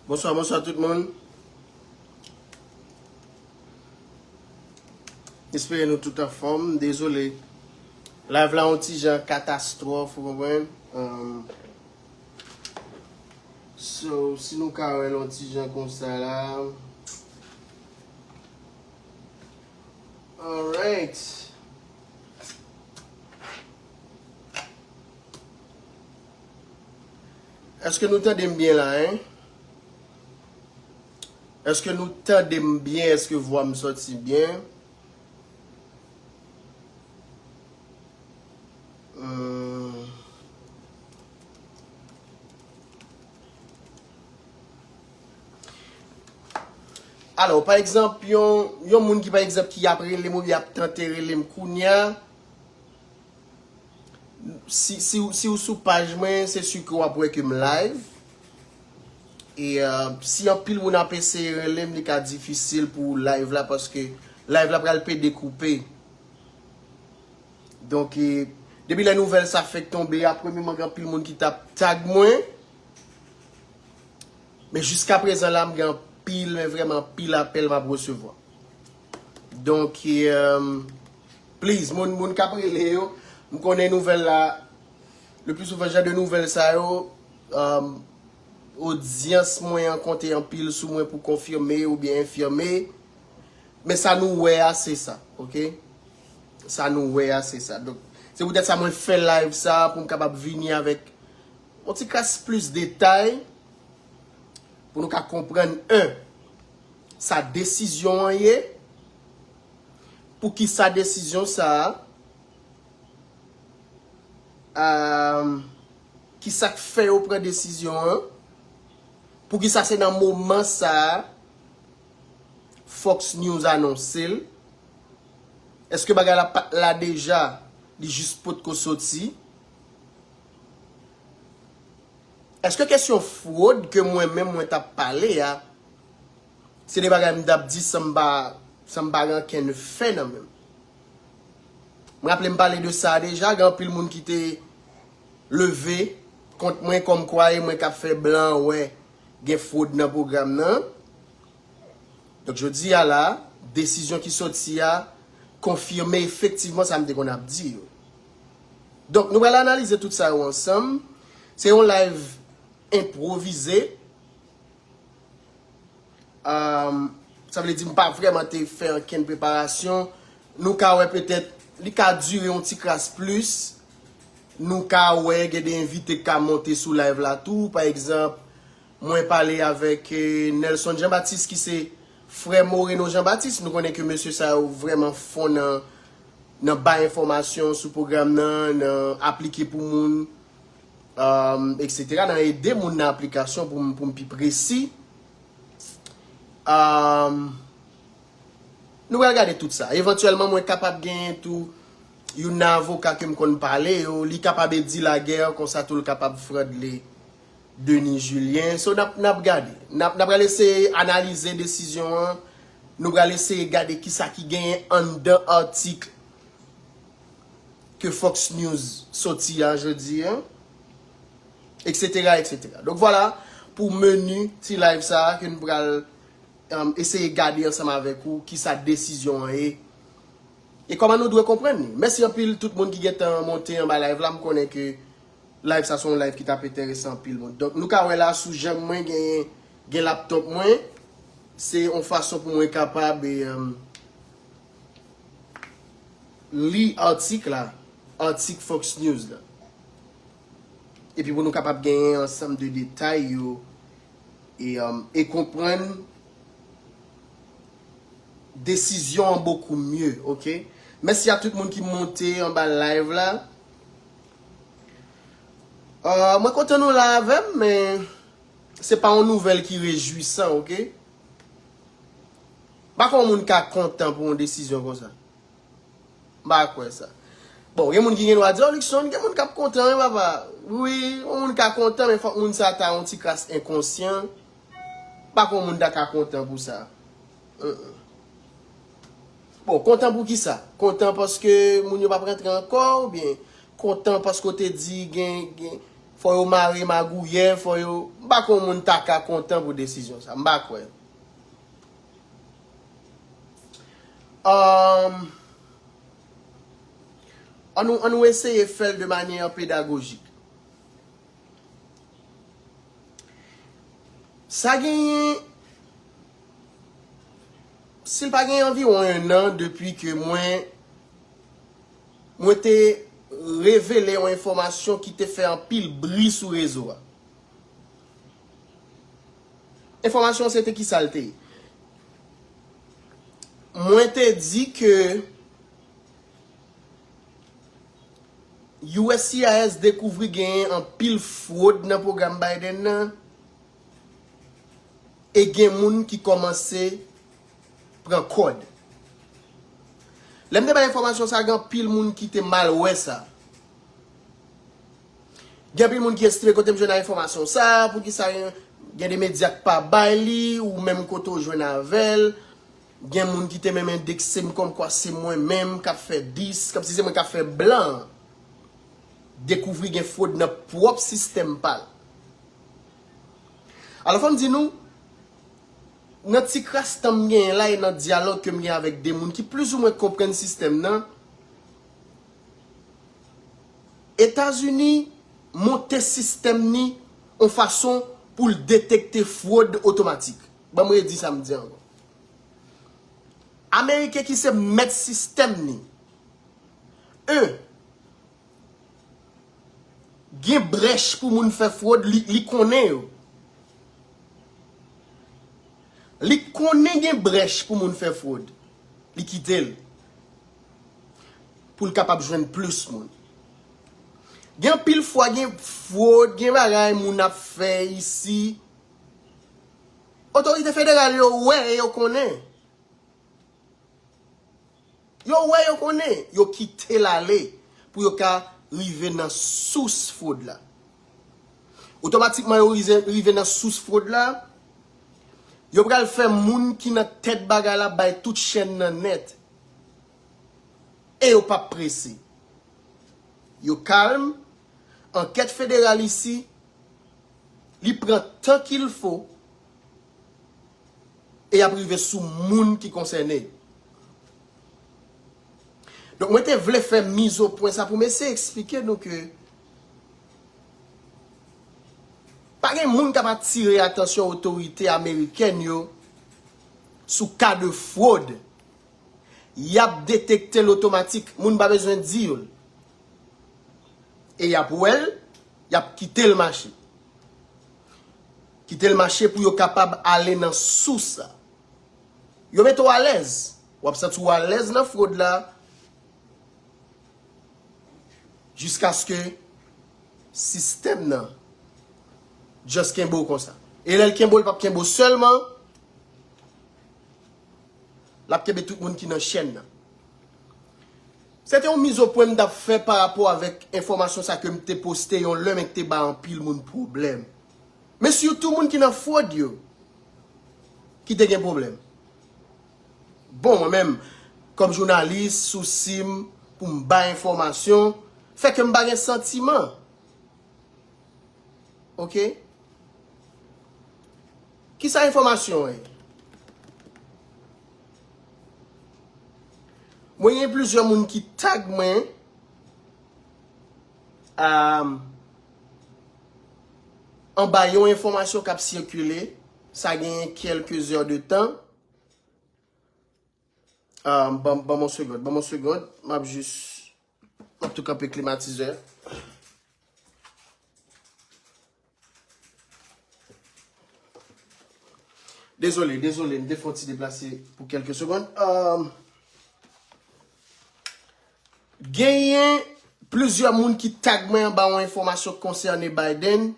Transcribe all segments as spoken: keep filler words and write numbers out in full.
Bonswa, bonswa tout moun. Espere nou tout anfòm. Dezole. Live la yon ti jan katastwòf, ou konprann? Um, so, si nou ka wè l yon ti jan konsa la. Alright. Èske nou tande m byen la, en? Èske nou tande m byen? Èske vwa m soti byen? Hmm. Alò, pa egzanp, yon, yon moun ki, pa egzanp, ki ap rele m oubyen ap tante rele m kounye a, si, si, si w sou paj mwen, se si ke w ap wè ke m live. E, euh, si anpil moun ap eseye rele m, li ka difisil pou live la, paske live la pral pede koupe. Donk, e, depi lè nouvèl sa fèk tonbe a, premyèman, gen anpil moun ki t ap tag mwen. Men jiska prezan la, m gen anpil, men vrèman anpil apèl m ap resevwa. Donk, e, please, moun, moun k ap rele yo, m konnen nouvèl la, le plus souvent, jan de nouvèl sa yo, um, odyans mwen an konte anpil sou mwen pou konfime oubyen enfime. Men sa nou wè a, se sa, oke? Sa nou wè a, se sa. Donk, se poutèt sa mwen fè live sa, pou m kapab vini avèk yon ti kras plis detay, pou nou ka konprann, en, sa desizyon an ye, pou ki sa desizyon sa a, um, ki sa k fè yo pran desizyon an, pou ki sa se nan moman sa a, Fox News anonse l? Èske bagay la pa t la deja, li jis potko soti? Èske kesyon fwod ke mwen menm mwen t ap pale a, se de bagay m t ap di san m pa, san m pa gen ankenn fè nan men m? M raple m pale de sa deja, gen anpil moun ki te leve kont mwen kòmkwa e mwen k ap fè blan wè gen fwod nan pwogram nan. Donk, jodi a la, desizyon ki soti a konfime efektivman sa m te konn ap di yo. Donk, nou pral analize tout sa yo ansanm. Se yon live enpwovize. Um, sa vle di m pa vrèman te fè ankenn preparasyon. Nou ka wè petèt, li ka dire yon ti kras plis. Nou ka wè gen de envite k ka monte sou live la tou. Pa egzanp, mwen pale avèk, eh, Nelson Jean Baptiste ki se frè Moreno Jean Baptiste. Nou konnen ke mesye sa yo vrèman fon nan, nan bay enfòmasyon sou pwogram nan, nan aplike pou moun, um, etsetera, nan ede moun nan aplikasyon pou m, pou m pi presi. Um, nou pral gade tout sa. Evantyèlman, mwen kapab genyen tou youn nan avoka ke m konn pale yo, li kapab Eddy Laguerre, konsa tou l kapab Fredley Denis Julien. So, n ap, n ap gade. N ap, n ap pral eseye analize desizyon an. Nou pral eseye gade kisa ki genyen anndan atik ke Fox News soti a jodi a, etsetera, etsetera. Donk, vwala pou meni ti live sa a ke nou pral, um, eseye gade ansanm avèk ou kisa desizyon an ye e kòman nou dwe konprann li. Mèsi anpil tout moun ki gentan monte anba live la. M konnen ke live sa se yon live ki t ap enterese anpil moun. Donk, nou ka wè la sou janm mwen genyen, gen laptop mwen. Se yon fason pou mwen kapab, e, um, li atik la, atik Fox News la. Epi pou nou kapab genyen ansanm de detay yo e, um, e konprann desizyon an bokou mye, oke? Mèsi a tout moun ki monte anba live la. Uh, mwen kontan nou la avè m, men se pa yon nouvèl ki rejwisan, oke? M pa kwè yon moun ka kontan pou yon desizyon konsa. M pa kwè sa. Bon, gen moun ki gen dwa di, "Oh, Luckson, gen moun k ap kontan, wi, papa." Wi, yon moun ka kontan, men fòk moun sa ta yon ti kras enkonsyan. M pa kwè yon moun ta ka kontan pou sa. Mm, mm. Bon, kontan pou ki sa? Kontan paske moun yo p ap rantre ankò, oubyen kontan paske w te di gen, gen, Fò yo mare magouyè, fò yo, m pa kwè yon moun ta ka kontan pou desizyon sa. M pa kwè. Um, ann nou, ann nou eseye fè l de manyè pedagojik. Sa genyen, si l pa genyen anviwon en an depi ke mwen, mwen te revele yon enfòmasyon ki te fè anpil bri sou rezo a. Enfòmasyon se te ki sa l te ye. Mwen te di ke U S C I S dekouvri genyen anpil fwod nan pwogram Biden nan, e gen moun ki kòmanse pran kòd. Lè m te bay enfòmasyon sa, gen anpil moun ki te mal wè sa. Gen anpil moun ki estime kote m jwenn enfòmasyon sa, poukisa gen, gen de medya k pa bay li, ou menm kote w jwenn avè l. Gen moun ki te menm endekse m kòmkwa se mwen menm k ap fè dis, kòmsi se mwen k ap fè blan dekouvri gen fwod nan pwòp sistèm pa l. Alò, fò m di nou, nan ti kras tan m genyen la e nan dyalòg ke m gen avèk de moun ki plizoumwen konprann sistèm nan, Etazini monte sistèm ni yon fason pou l detekte fwod otomatik. Ban m redi sa m di ankò. Ameriken ki se mèt sistèm ni. En, gen brèch pou moun fè fwod, li, li konnen yo. Li konnen gen brèch pou moun fè fwod. Li kite l. Pou l kapab jwenn plis moun. Gen anpil fwa, gen fwod, gen bagay moun ap fè isi. Otorite federal yo wè e yo konnen. Yo wè, yo konnen, yo kite l ale pou yo ka rive nan sous fwod la. Otomatikman, yo rize- rive nan sous fwod la, yo pral fè moun ki nan tèt bagay la bay tout chèn nan nèt. E yo p ap prese. Yo kalm, ankèt federal isi, li pran tan qu'il faut, e y ap rive sou moun ki konsène. Donk, mwen te vle fè miz o pwen sa pou m eseye eksplike nou ke pa gen moun k ap atire atansyon otorite amerikèn yo sou ka de fwod. Y ap detekte l otomatik, moun pa bezwen di yo l. E y ap wè l, y ap kite l mache. Kite l mache pou yo kapab ale nan sous la. Yo mete w alèz. W ap santi w alèz nan fwod la. Jiskaske sistèm nan just kenbe w konsa. E lè l kenbe w, l p ap kenbe w sèlman, l ap kenbe tout moun ki nan chèn nan. Se te yon miz o pwen m t ap fè pa rapò avèk enfòmasyon sa ke m te poste yon lè, men ki te ba anpil moun pwoblèm. Men sitou moun ki nan fwod yo ki te gen pwoblèm. Bon, mwen menm, kòm jounalis, sousi m pou m bay enfòmasyon fè ke m pa gen santiman. Oke? Kisa enfòmasyon an ye? Mwen gen plizyè moun ki tag mwen, um, anba yon enfòmasyon k ap sikile, sa genyen kèlke zè de tan. Ah, ban, ban m yon segond, ban m yon segond. M ap jis, m ap tou kanpe klimatizè. Dezole, dezole, m te fè yon ti deplase pou kèlke segond. Ah, genyen plizyè moun ki tag mwen anba yon enfòmasyon k konsène Biden.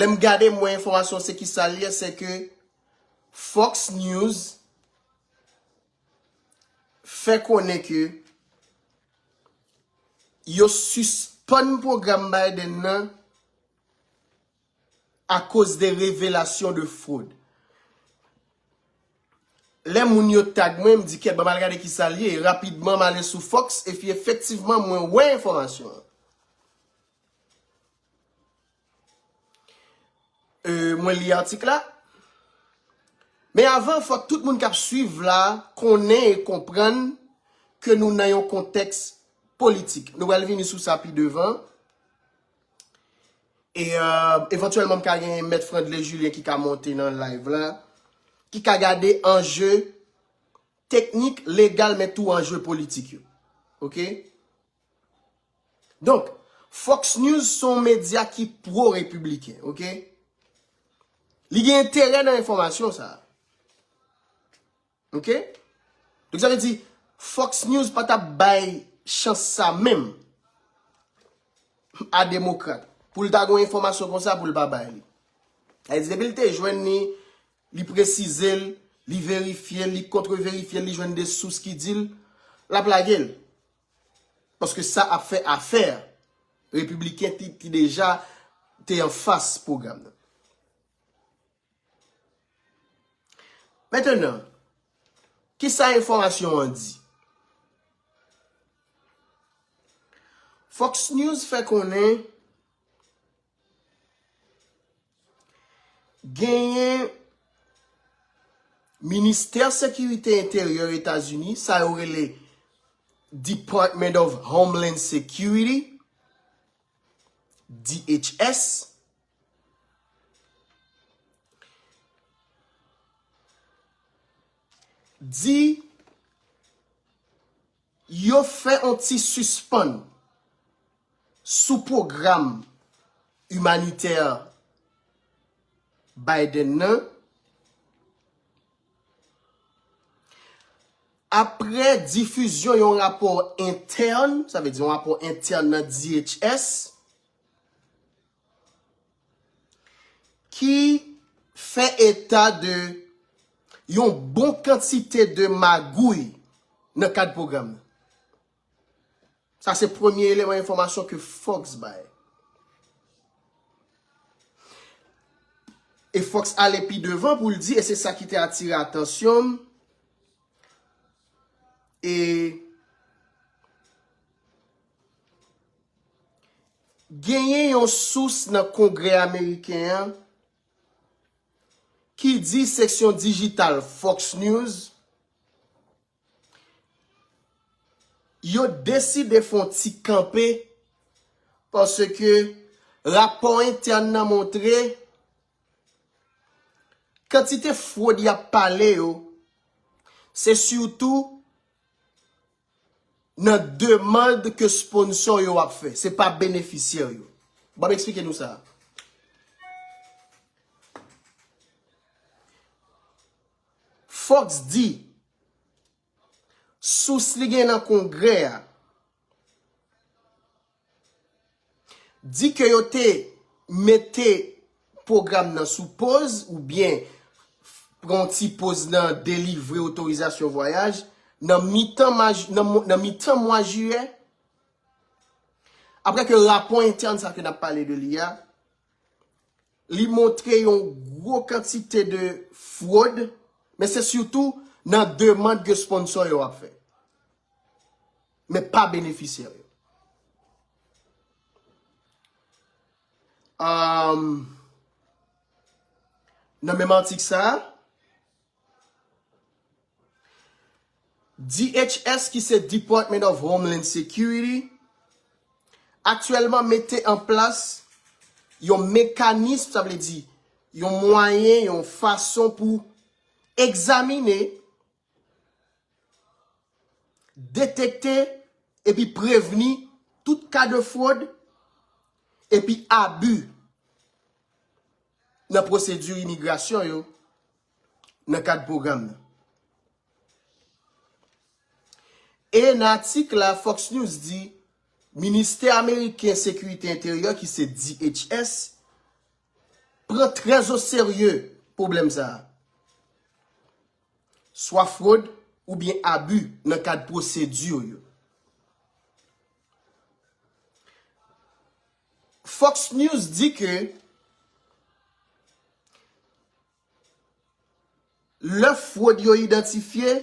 Lè m gade, m wè enfòmasyon se ki sa l ye, se ke Fox News fè konnen ke yo sispann pwogram Biden nan akoz de revelasyon de fwod. Lè moun yo tag mwen, m di, "Kèt, ban m al gade ki sa l ye." Rapidman, m ale sou Fox, epi efektivman, mwen wè enfòmasyon an. E, mwen li atik la. Men avan, fòk tout moun k ap swiv la konnen e konprann ke nou nan yon kontèks politik. Nou pral vini sou sa pi devan. E, e, evantyèlman, m ka gen Mèt Frandley Julien ki ka monte nan live la, ki ka gade anje teknik, legal, men tou anje politik yo. Oke? Donk, Fox News se yon medya ki pwo-repibliken, oke? Li gen enterè nan enfòmasyon sa a. Oke? Donk, sa vle di, Fox News pa t ap bay chans sa menm a demokrat pou l ta gen yon enfòmasyon konsa pou l pa bay li. Sa vle di, depi l te jwenn li, li presize l, li verifye l, li kontreverifye l, li jwenn de sous ki di l, l ap lage l. Paske sa ap fè afè repibliken ki, ki deja te anfas pwogram nan. Mentenan, kisa enfòmasyon an di? Fox News fè konnen genyen Ministè Sekirite Enteryè Etazini, sa yo rele Department of Homeland Security, D H S, di yo fè yon ti sispann sou pwogram imanitè Biden nan, apre difizyon yon rapò entèn, sa vle di yon rapò entèn nan D H S, ki fè eta de yon bon kantite de magouy nan kad pwogram nan. Sa se premye eleman enfòmasyon ke Fox bay. E Fox ale pi devan pou l di, e se sa ki te atire atansyon m, e genyen yon sous nan Kongrè ameriken an ki di seksyon dijital Fox News yo deside fè yon ti kanpe paske rapò entèn nan montre kantite fwod y ap pale yo, se sitou nan demann ke sponsò yo ap fè. Se pa benefisyè yo. Ban m eksplike nou sa. Fox di, sous li gen nan Kongrè a, di ke yo te mete pwogram nan sou poz oubyen pran yon ti poz nan delivre otorizasyon vwayaj nan mitan maj, nan, nan mitan mwa jiyè. Apre ke rapò entèn sa ke n ap pale de li a, li montre yon gwo kantite de fwod, men se sitou nan demann ke sponsò yo ap fè. Men pa benefisyè yo. Um, nan menm atik sa a, D H S, ki se Department of Homeland Security, aktyèlman mete an plas yon mekanis, sa vle di yon mwayen, yon fason pou egzamine, detekte epi prevni tout ka de fwod epi abi nan pwosedi imigrasyon yo nan kad pwogram nan. E nan atik la, Fox News di, Ministè ameriken Sekirite Enteryè, ki se D H S, pran trè o serye pwoblèm sa a. Swa fwod oubyen abi nan kad pwosedi yo. Fox News di ke lè fwod yo idantifye,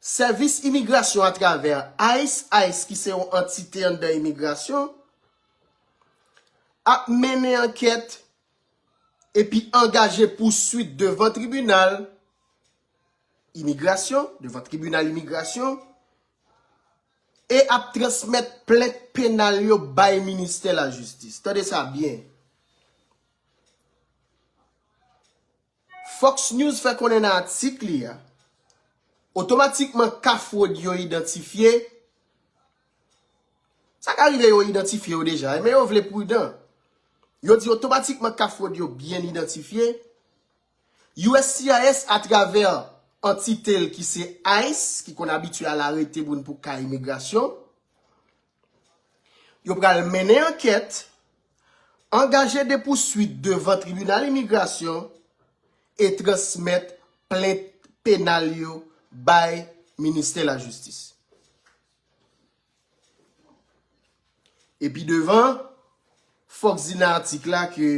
sèvis imigrasyon atravè ice, ice ki se yon antite anndan imigrasyon, ap mennen ankèt epi angaje pouswit devan tribinal imigrasyon, devan tribinal imigrasyon, e ap transmèt plent penal yo bay ministè lajistis. Tande sa byen. Fox News fè konnen nan atik li a, otomatikman ka fwod yo idantifye, sa ka rive yo idantifye yo deja, men yo vle pridan. Yo di otomatikman ka fwod yo byen idantifye. U S C I S atravè antite l ki se ice, ki konn abitye al arete moun pou ka imigrasyon, yo pral mennen ankèt, angaje de pouswit devan tribinal imigrasyon e transmèt plent penal yo bay ministè lajistis. Epi devan, Fox di nan atik la ke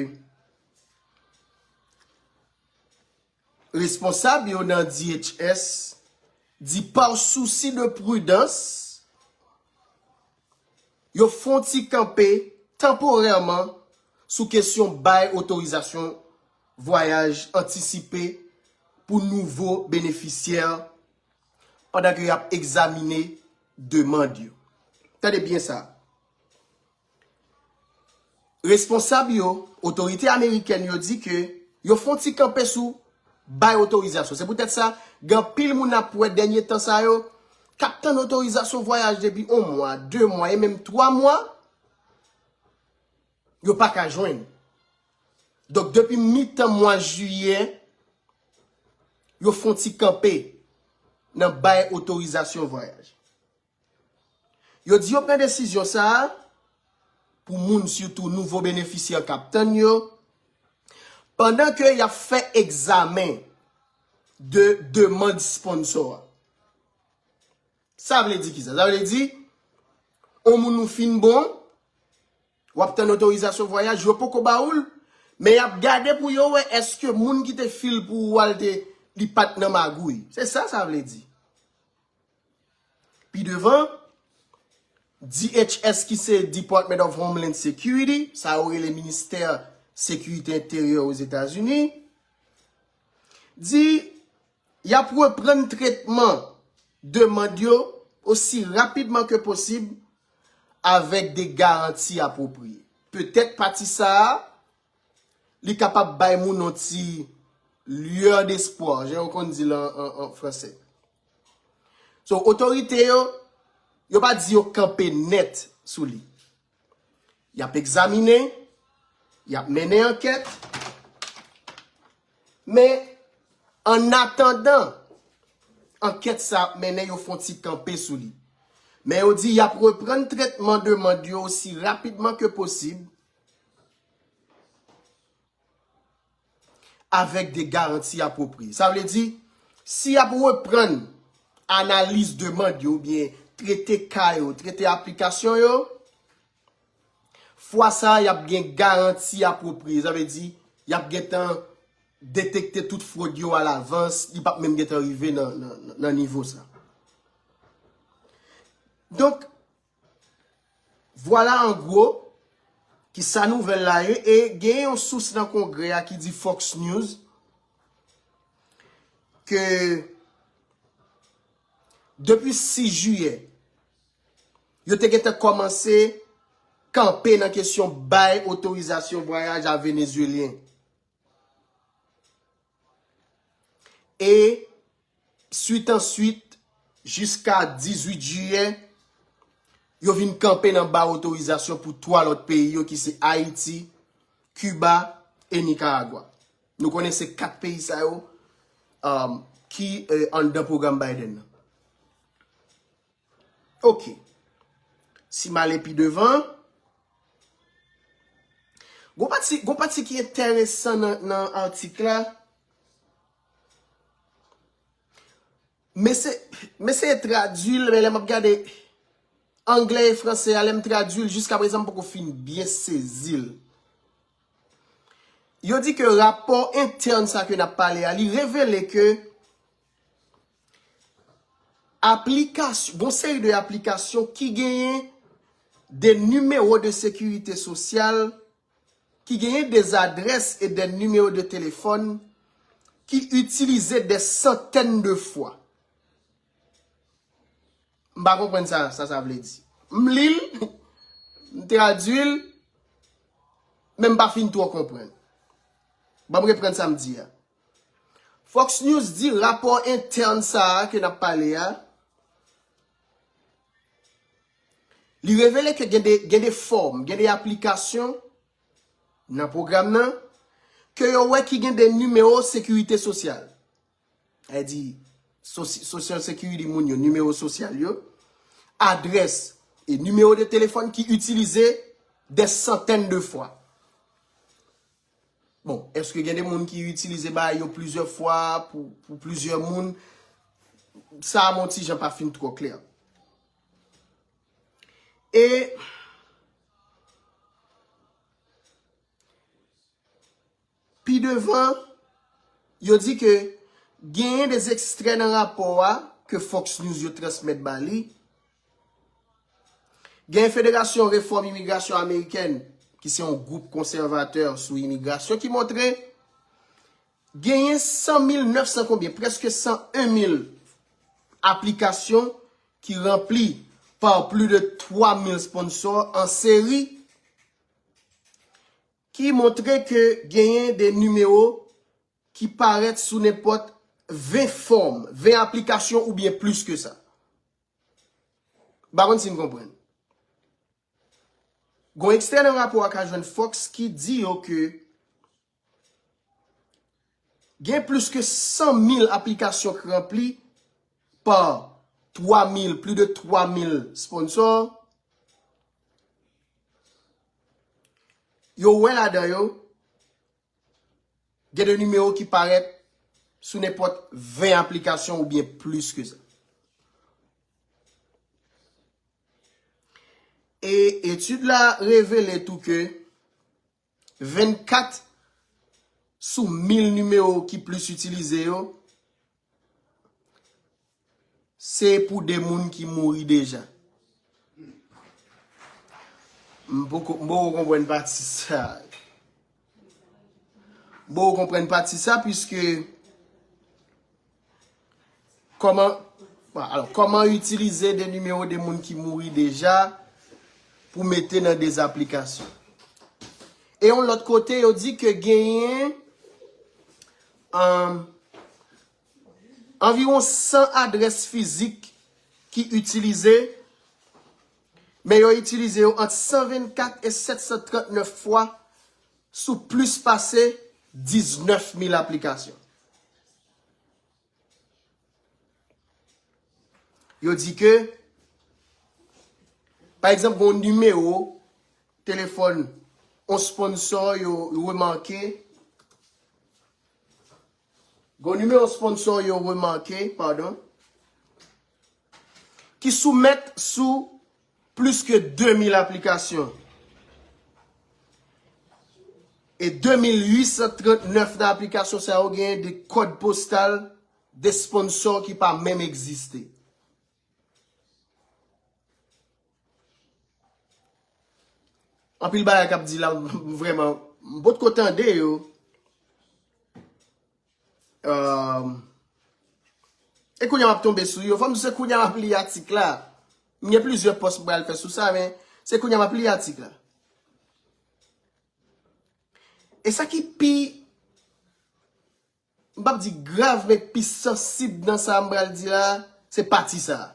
responsab yo nan D H S di pa souci de prudence, yo fè yon ti kanpe tanporèman sou kesyon bay otorizasyon vwayaj antisipe pou nouvo benefisyè pandan ke y ap egzamine demann yo. Tande byen sa. Responsab yo, otorite amerikèn yo di ke yo fè yon ti kanpe sou bay otorizasyon. Se poutèt sa, gen anpil moun ap wè dènye tan sa yo, k ap tann otorizasyon vwayaj depi yon mwa, de mwa e menm twa mwa, yo pa ka jwenn. Donk, depi mitan mwa jiyè, yo fè yon ti kanpe nan bay otorizasyon vwayaj. Yo di yo pran desizyon sa a pou moun, sitou nouvo benefisyè k ap tann yo, pandan ke y ap fè egzamen de demann sponsò a. Sa vle di kisa? Sa vle di, yon moun ou fin bon, w ap tann otorizasyon vwayaj, yo poko ba ou l, men y ap gade pou yo wè èske moun ki te fil pou ou a, l te, li pa t nan magouy. Se sa sa vle di. Pi devan, D H S ki se Department of Homeland Security, sa yo rele Ministè Sekirite Enteryè Ozetazini, di y ap reprann tretman demann yo osi rapidman ke posib avèk de garanti apwopriye. Petèt pati sa a, li kapab bay moun yon ti lueur d'espoir, jan yo konn di l an, an, an fransè. So, otorite yo, yo pa di yo kanpe nèt sou li. Y ap egzaminen, y ap mennen ankèt, men annatandan ankèt sa ap mennen, yo fè yon ti kanpe sou li. Men yo di y ap reprann tretman demann yo osi rapidman ke posib, avèk de garanti apwopriye. Sa vle di, si y ap reprann analiz demann yo oubyen trete ka yo, trete aplikasyon yo, fwa sa a, y ap gen garanti apwopriye. Sa vle di, y ap gentan detekte tout fwod yo alavans, li p ap menm gentan rive nan, nan, nan nivo sa. Donk, vwala an gwo ki sa nouvèl la ye, e gen yon sous nan Kongrè a ki di Fox News ke depi sis jiyè, yo te gentan kòmanse kanpe nan kesyon bay otorizasyon vwayaj a Venezuelyen. E swit an swit, jiska dizuit jiyè, yo vin kanpe nan bay otorizasyon pou twa lòt peyi yo ki se Ayiti, Kiba e Nikaragwa. Nou konnen se kat peyi sa yo, um, ki, eh, anndan pwogram Biden nan. Ok. Si m ale pi devan, gon pati, gon pati ki enteresan nan, nan atik la. M ese-, m eseye tradui l, men lè m ap gade anglè e fransè a, lè m tradui l, jiskaprezan m poko fin byen sezi l. Yo di ke rapò entèn sa ke n ap pale a, li revele ke aplikasyon, gon seri de aplikasyon ki genyen de nimewo de sekirite sosyal qui gagnent des adresses et des numéros de téléphone qui utilisés des centaines de fois. M pa konprann sa, sa sa vle di. M li l, m tradui l, men m pa fin twò konprann. Ban m reprann sa m di a. Fox News di rapò entèn sa a ke n ap pale a, li revele ke gen de, gen de fòm, gen de aplikasyon nan pwogram nan, ke yo wè ki gen de nimewo sekirite sosyal. Sa vle di, sosi-, Social Security moun yo, nimewo sosyal yo, adrès e nimewo de telefòn ki itilize des centaines de fois. Bon, èske gen de moun ki itilize bagay yo plizyè fwa pou, pou plizyè moun? Sa a, m on ti jan pa fin twò klè. E pi devan, yo di ke genyen de ekstrè nan rapò a ke Fox News yo transmèt ba li. Gen Federasyon Refòm Imigrasyon Amerikèn, ki se yon gwoup konsèvatè sou imigrasyon, ki montre genyen san mil nèf san konbyen, prèske san en mil aplikasyon ki ranpli pa plis de twa mil sponsò an seri, ki montre ke genyen de nimewo ki parèt sou nenpòt ven fòm, ven aplikasyon oubyen plis ke sa. M pa konn si n konprann. Gon ekstrè nan rapò a ka jwenn Fox ki di yo ke gen plis ke san mil aplikasyon ki ranpli pa twa mil, plis de twa mil sponsò. Yo wè ladan yo, gen de nimewo ki parèt sou nenpòt ven aplikasyon oubyen plis ke sa. E etid la revele tou ke vennkat sou mil nimewo ki plis itilize yo, se pou de moun ki mouri deja. M poko, m poko konprann pati sa. M poko konprann pati sa, piske kòman, bon, alò, kòman itilize de nimewo de moun ki mouri deja pou mete nan de aplikasyon? E yon lòt kote, yo di ke genyen, um, anviwon san adrès fizik ki itilize, men yo itilize yo ant san vennkat e sèt san trannèf fwa sou plis pase diznèf mil aplikasyon. Yo di ke, pa egzanp, gon nimewo telefòn, on sponsò yo remake, gon nimewo sponsò yo remake, padon, ki soumèt sou plis ke de mil aplikasyon. E de mil uit san trannèf nan aplikasyon sa yo genyen de kòd postal de sponsò ki pa menm egziste. Anpil bagay k ap di la, m vrèman, m potko tande yo. Euh, e kounye a m ap tonbe sou yo. Fò m di se kounye a m ap li atik la. M gen plizyè pòs m pral fè sou sa, men se kounye a m ap li atik la. E sa ki pi, m p ap di grav, men pi sansib nan sa m pral di la, se pati sa a.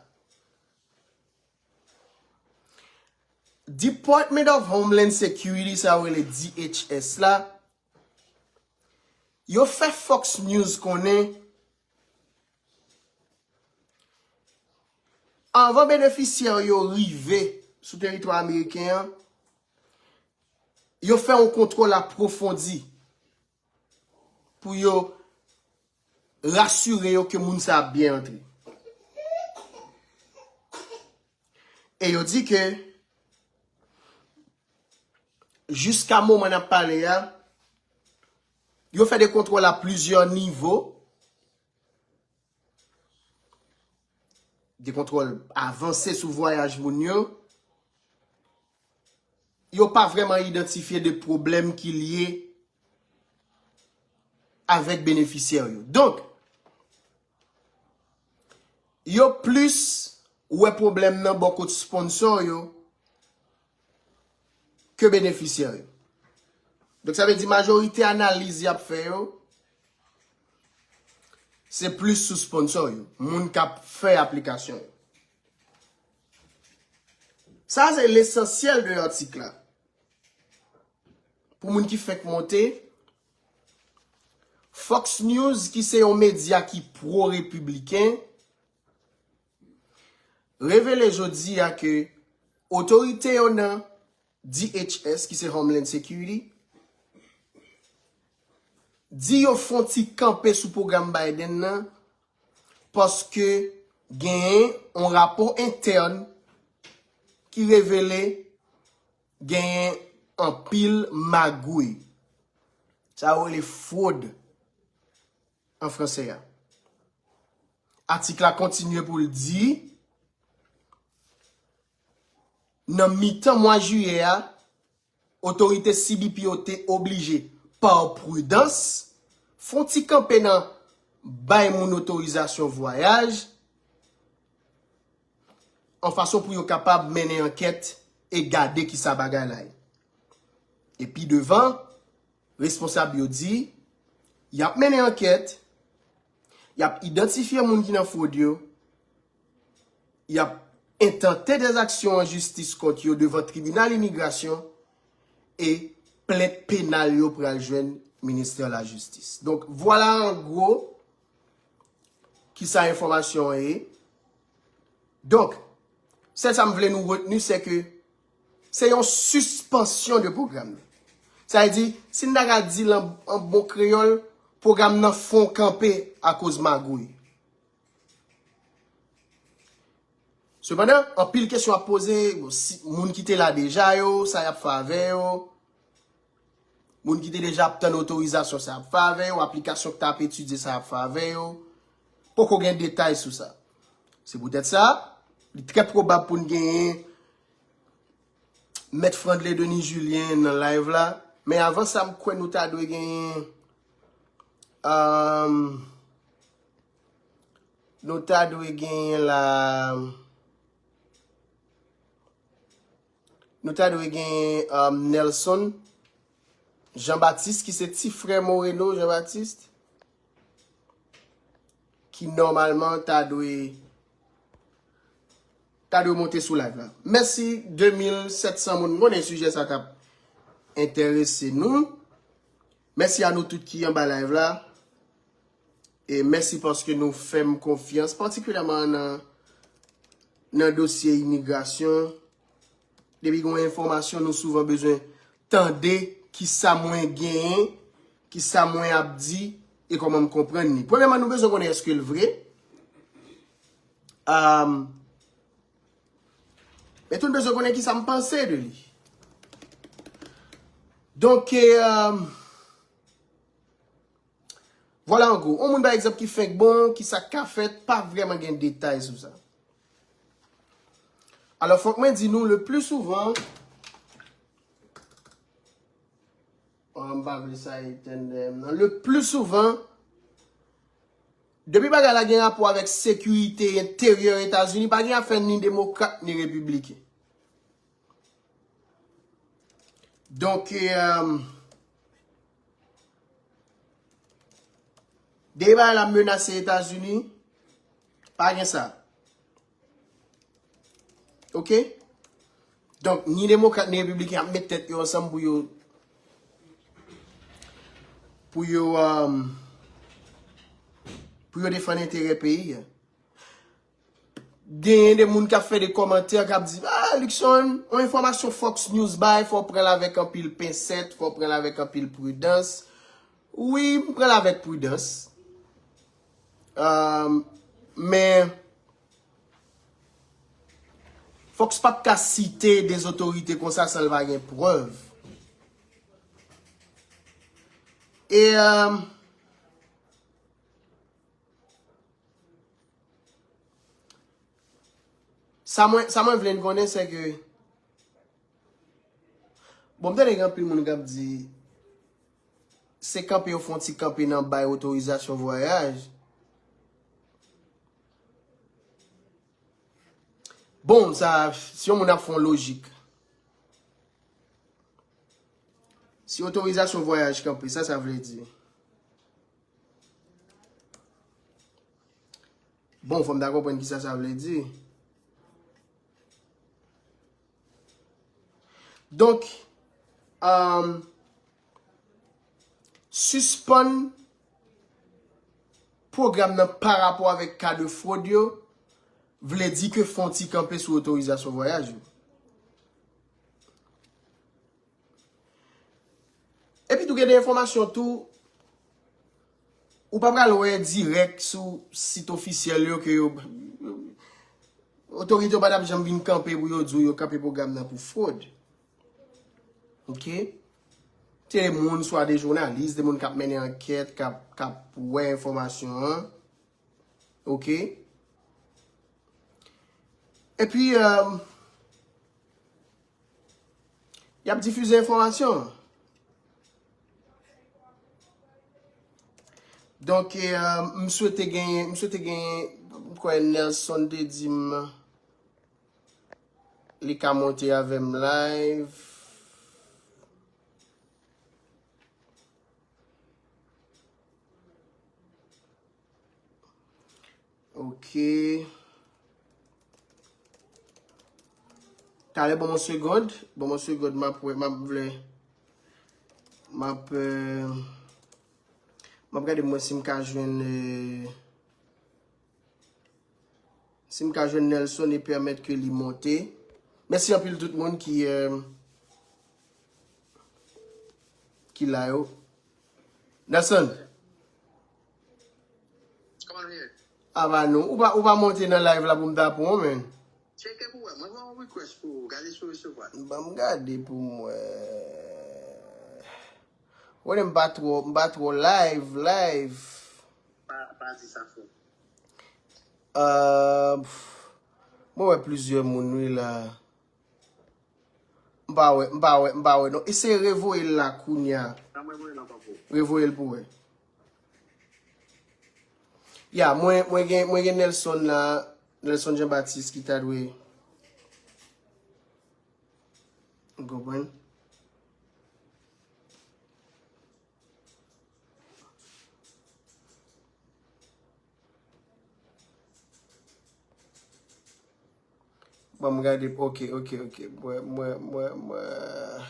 Department of Homeland Security, sa yo rele D H S la, yo fè Fox News konnen, anvan benefisyè yo rive sou teritwa ameriken an, yo fè yon kontwòl apwofondi pou yo rasire yo ke moun sa ap byen antre. E yo di ke jiska moman n ap pale a, yo fè de kontwòl a plizyè nivo, de kontwòl avanse sou vwayaj moun yo, yo pa vrèman idantifye de pwoblèm ki lye avèk benefisyè yo. Donk, yo plis wè pwoblèm nan bò kot sponsò yo ke benefisyè yo. Donk, sa vle di majorite analiz y ap fè yo, se plis sou sponsò yo, moun k ap fè aplikasyon yo. Sa se lesansyèl de atik la. Pou moun ki fenk monte, Fox News, ki se yon medya ki pwo-repibliken, revele jodi a ke otorite yo nan D H S, ki se Homeland Security, di yo fon ti kanpe sou pwogram Biden nan, paske genyen yon rapò entèn ki revele genyen anpil magouy. Sa yo rele fwod an franse a. Atik la kontinye pou l di, nan mitan mwa jiyè a, otorite C B P yo te oblije, pa pridans, fon ti kanpe nan bay moun otorizasyon vwayaj, an fason pou yo kapab mennen ankèt e gade kisa bagay la ye. E pi devan, responsab yo di, y ap mennen ankèt, y ap idantifye moun ki nan fwod yo, y ap entante dèzaksyon an jistis kont yo devan tribinal imigrasyon e plent penal yo pral jwenn ministè lajistis. Donk, vwala an gwo kisa enfòmasyon an ye. Donk, sèl sa m vle nou retni, se ke se yon sispansyon de pwogram nan. Sa vle di, si n ta ka di l an, an bon kreyòl, pwogram nan fon kanpe akoz magouy. Sepandan, anpil kesyon ap poze, bon, si, moun ki te la deja yo, sa y ap fè avè yo? Moun ki te deja ap tann otorizasyon, sa y ap fè avè yo? Aplikasyon ki t ap etidye, sa y ap fè avè yo? Poko gen detay sou sa. Se poutèt sa, li trè pwobab pou n genyen Mèt Frandley Denis Julien nan live la. Men avan sa, m kwè nou ta dwe genyen, um, nou ta dwe genyen la, nou ta dwe genyen, um, Nelson Jean Baptiste, ki se ti frè Moreno Jean Baptiste, ki nòmalman ta dwe, ta dwe monte sou live la. Mèsi de mil sèt san moun. M konnen sijè sa t ap enterese nou. Mèsi a nou tout ki anba live la. E mèsi paske nou fè m konfyans, patikilyèman nan, nan dosye imigrasyon. Depi gen yon enfòmasyon, nou souvan bezwen tande kisa mwen genyen, kisa mwen ap di, e kòman m konprann li. Premyèman, nou bezwen konnen èske l vre. Um, men tou, nou bezwen konnen kisa m panse de li. Donk, e, um, vwala an gwo. Yon moun, pa egzanp, ki fenk bon, kisa k ka fèt, pa vrèman gen detay sou sa. Alò, fòk mwen di nou, le pli souvan, oh, m pa vle sa etenn dèyè m nan. Le pli souvan, depi bagay la gen rapò avèk sekirite enteryè Etazini, pa gen afè ni demokrat ni repibliken. Donk, e, um, depi bagay la menase Etazini, pa gen sa. Oke? Donk, ni demokrat, ni repibliken ap met tèt yo ansanm pou yo, pou yo, um, pou yo defann enterè peyi a. Genyen de moun k ap fè de kòmantè, k ap di, ah, Luckson, yon enfòmasyon Fox News bay, fò w pran l avèk anpil pensèt, fò w pran l avèk anpil pridans. Wi, m pran l avèk pridans. Um, men, Fox p ap ka site de otorite konsa san l pa gen prèv. E, um, sa mwen, sa mwen vle n konnen, se ke, Bon, m tande gen anpil moun k ap di, se kanpe yo fè yon ti kanpe nan bay otorizasyon vwayaj. Bon, sa, si yon moun ap fè yon lojik, si otorizasyon vwayaj kanpe, sa sa vle di? Bon, fò m ta konprann kisa sa vle di. Donk, um, sispann pwogram nan pa rapò avèk ka de fwod yo, vle di ke fè yon ti kanpe sou otorizasyon vwayaj yo. Epi tou gen de enfòmasyon tou, ou pa pral wè dirèk sou sit ofisyèl yo ke yo, otorite yo pa t ap janm vin kanpe pou yo di w yo kanpe pwogram nan pou fwod. Oke? Se de moun, swa de jounalis, de moun k ap mennen ankèt, k ap, k ap wè enfòmasyon an. Oke? Epi, euh, y ap difize enfòmasyon an. Donk, euh, m swete genyen, m swete genyen, m kwè Nelson te di m li ka monte avè m live. Ok. Talè, ban m yon segond. Ban m yon segond, m ap wè, m ap vle. M ap, euh, m ap gade mwen si m ka jwenn, euh, si m ka jwenn Nelson e pèmèt ke li monte. Mèsi anpil tout moun ki, euh, ki la yo. Nelson. Kòman nou ye? Ava nou. Ou pa, ou pa monte nan live la pou m ta pran w, menn. Tcheke pou wè. Mwen voye yon request pou ou. Gade si w resevwa l. Ban m gade pou m wè. Konnen m pa twò, m pa twò live, live. Pa, pa di sa, frè. Euh, pff, mwen wè plizyè moun, wi, la. M pa wè, m pa wè, m pa wè, non. Eseye revoye l la kounya. Ban mwen voye l ankò pou ou. Revoye l pou wè. Ya, mwen, mwen gen, mwen gen Nelson la, Nelson Jean Baptiste ki ta dwe. Ou konprann? Ban m gade, ok, ok, ok. Mwen, mwen, mwen, mwen.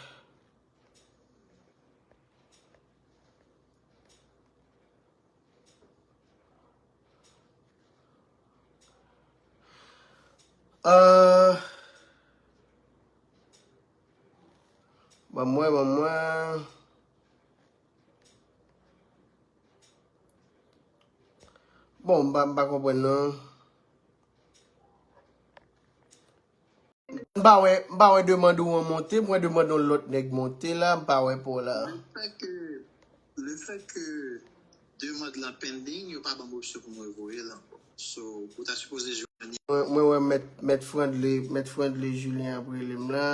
Euh, ban mwen, ban mwen. Bon, m pa, m pa konprann non. M pa wè, m pa wè demann ou an monte, m wè demann yon lòt nèg monte la, m pa wè pa w la. Le fè ke, le fè ke demann lan pending, yo pa ban m opsyon pou mwen voye l ankò. So, ou ta sipoze jwenn. Mwen, mwen wè mèt, mèt Frandly, mèt Frandly Julien ap rele m la.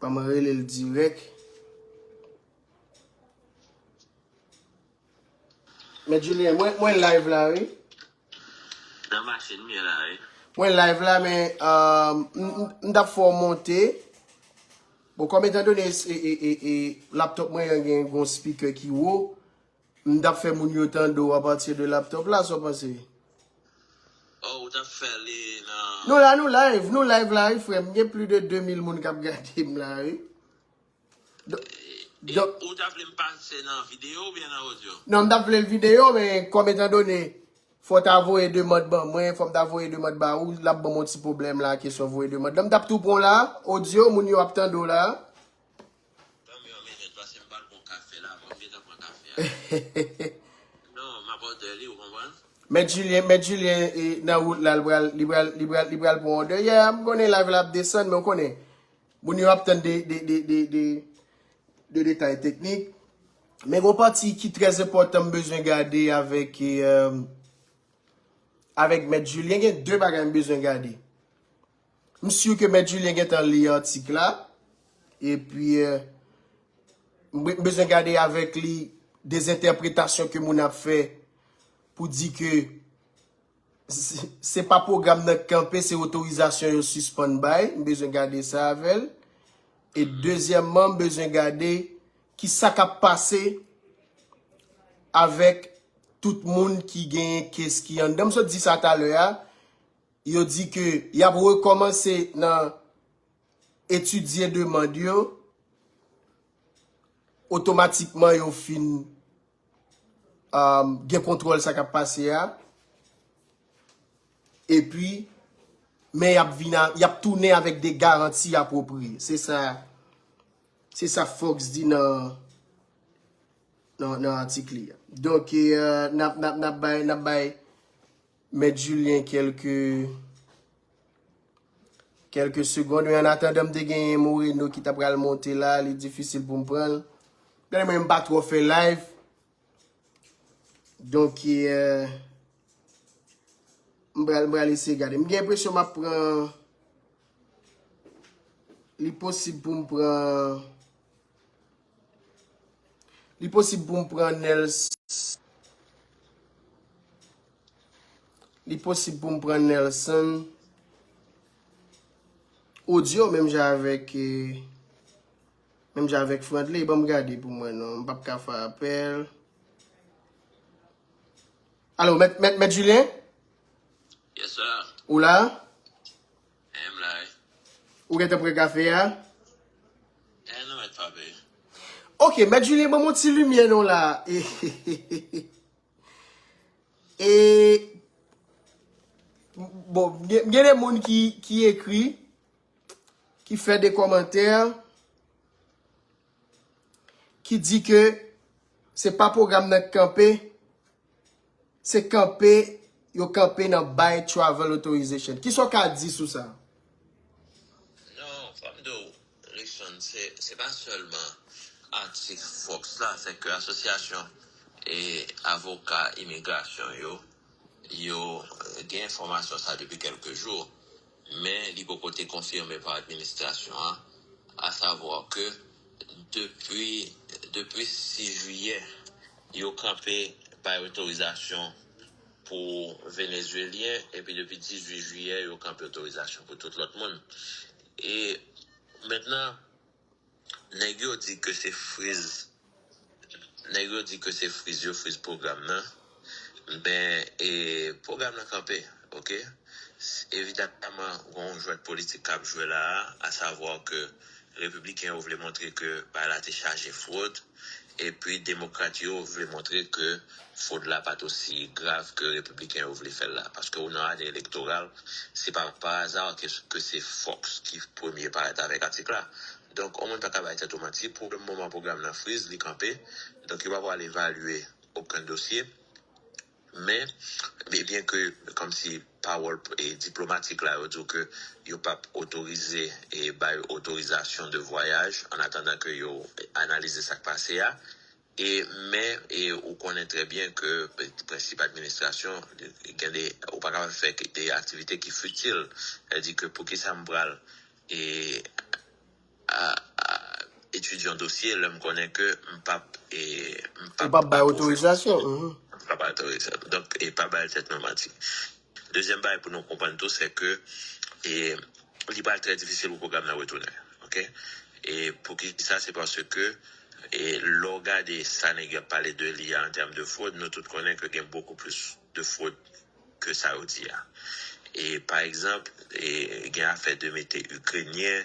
Ban mwen rele l dirèk. Mèt Julien, mwen, mwen live la, wi. Nan machin m ye la, wi. Mwen live la, men, euh, m, m, m t ap fè w monte. Bon, kòm etan done, e, e, e, e, laptop mwen an gen yon speaker ki wo, m t ap fè moun yo tande w apati de laptop la, sa w panse? Oh, ou t ap fè li nan... Nou la, nou live, nou live la, wi, frè m. Gen plis de de mil moun k ap gade m la, wi. Donk, donk, ou ta vle m pase nan videyo oubyen nan odyo? Non, m t ap vle l videyo, men kòm etan done, fò w ta voye demann ban mwen, fò m ta voye demann ba ou, l ap ban m yon ti pwoblèm la, kesyon voye demann. Donk, m t ap tou pran w la, odyo, moun yo ap tande w la. Ban m yon minit, paske m pral pran kafe la, fò m gentan pran kafe a. Non, m ap òdè li, ou konprann? Mèt Julien, Mèt Julien, e, nan wout la, li pral, li pral, li pral, li pral pran òdè. Yeah, m konnen live la ap desann, men w konnen. Moun yo ap tann de, de, de, de, de, de detay teknik. Men gon pati ki trè enpòtan m bezwen gade avèk, e, euh, avèk Mèt Julien. Gen de bagay m bezwen gade. M si ke Mèt Julien gentan li atik la. Epi, euh, m be- m bezwen gade avèk li dezentèpretasyon ke moun ap fè pou di ke se se pa pwogram nan k kanpe, se otorizasyon yo sispann bay. M bezwen gade sa avè l. E dezyèmman, m bezwen gade ki sa k ap pase avèk tout moun ki genyen kes ki anndan. M sot di sa talè a. Yo di ke y ap rekòmanse nan etidye demann yo. Otomatikman, yo fin, um, gen kontwòl sa k ap pase a. Epi, men y ap vin a- y ap tounen avèk de garanti apwopriye. Se sa, se sa Fox di nan, nan, nan atik li a. Donk, e, euh, n ap, n ap, n ap bay, n ap bay Mèt Julien kèlke, kèlke segonn. Men an atandan, m te genyen Moreno ki ta pral monte la, li difisil pou m pran l. Gade mwen, m pa twò fè live. Donk, e, euh, m pral, m pral eseye gade. M gen enpresyon m ap pran. Li posib pou m pran. Li posib pou m pran Nelson. Li posib pou m pran Nelson. Audio, menm jan avèk, eh, menm jan avèk Frantley. Ban m gade pou mwen, non. M p ap ka fè apèl. Alo, mèt, mèt, mèt Julien? Yes, sir. Ou la? Eh, m la, wi. Ou gentan pran kafe a? Eh, non, mèt frape. Ok, mèt Julien, ban m yon ti limyè non la. E, bon, gen, gen de moun ki, ki ekri, ki fè de kòmantè, ki di ke se pa pwogram nan k kanpe, se kanpe, yo kanpe nan bay travel authorization. Kisa w ka di sou sa? Non, fò m di w, Luckson, se, se pa sèlman atik Fox la, se ke asosyasyon e avoka imigrasyon yo, yo, eh, gen enfòmasyon sa depi kèlke jou, men li poko te konfime pa administrasyon an, asavwa ke depi, depi sis jiyè, yo kanpe bay otorizasyon pou Venezwelyen, epi depi dizuit jiyè, yo kanpe otorizasyon pou tout lòt moun. E mentnan, nèg yo di ke se friz, nèg yo di ke se friz yo friz pwogram nan. Men, e, pwogram nan kanpe, ok? Evidaman, gen yon jwèt politik k ap jwe la a, asavwa ke repibliken yo vle montre ke bagay la te chaje fwod, epi demokrat yo vle montre ke fwod la pa t osi grav ke repibliken yo vle fè l la. Paske ou nan ane elektoral, se pa pa aza ke, ke se Fox ki premye parèt avèk atik la. Donk, yon moun pa ka bay tèt ou manti. Pou le moman, pwogram nan friz, li kanpe. Donk, yo pa pral evalye okenn dosye. Men, byen, byen ke, kòmsi pawòl, e, diplomatik la, yo di w ke yo p ap otorize, e, bay otorizasyon de vwayaj, an atandan ke yo analize sa k pase a. E, men, e, ou konnen trè byen ke, e, prensip administrasyon, gen de, ou pa kapab fè ke de aktivite ki fitil. Sa vle di ke poukisa m pral, e, a, a, etidye yon dosye, lè m konnen ke m p ap, e, m p Ou ap p ap bay apwouve otorizasyon. Mhm. M p ap bay otorizasyon. Donk, e pa bay tèt nou manti. Dezyèm bagay pou nou konprann tou, se ke, e, li pral trè difisil pou pwogram nan retounen. Ok? E poukisa? Se paske, e, lè w gade sa nèg yo ap pale de li a an tèm de fwod, nou tout konnen ke gen bokou plis de fwod ke sa yo di a. E, pa egzanp, e, gen afè de mete Ikrenyen,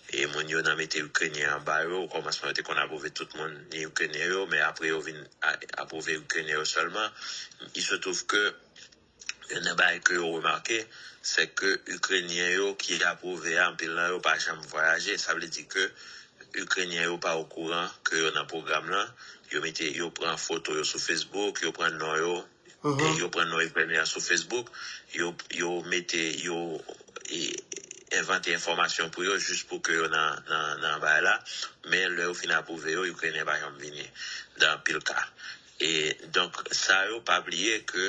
e moun yo nan mete Ikrenyen anba yo, okòmansman yo te konn apwouve tout moun, ni Ikrenyen yo, men apre yo vin a- apwouve Ikrenyen yo sèlman. Il se trouve que youn nan bagay ke yo remake, se ke Ikrenyen yo ki apwouve a, anpil nan yo pa janm vwayaje. Sa vle di ke Ikrenyen yo pa okouran ke yo nan pwogram lan. Yo mete, yo pran foto yo sou Facebook, yo pran non yo, Mhm. e yo pran non Ikrenyen an sou Facebook, yo, yo mete, yo, e, envante enfòmasyon pou yo, jis pou ke yo nan, nan, nan bagay la. Men lè yo fin apwouve yo, Ikrenyen pa janm vini, nan anpil ka. E donk, sa yo, pa bliye ke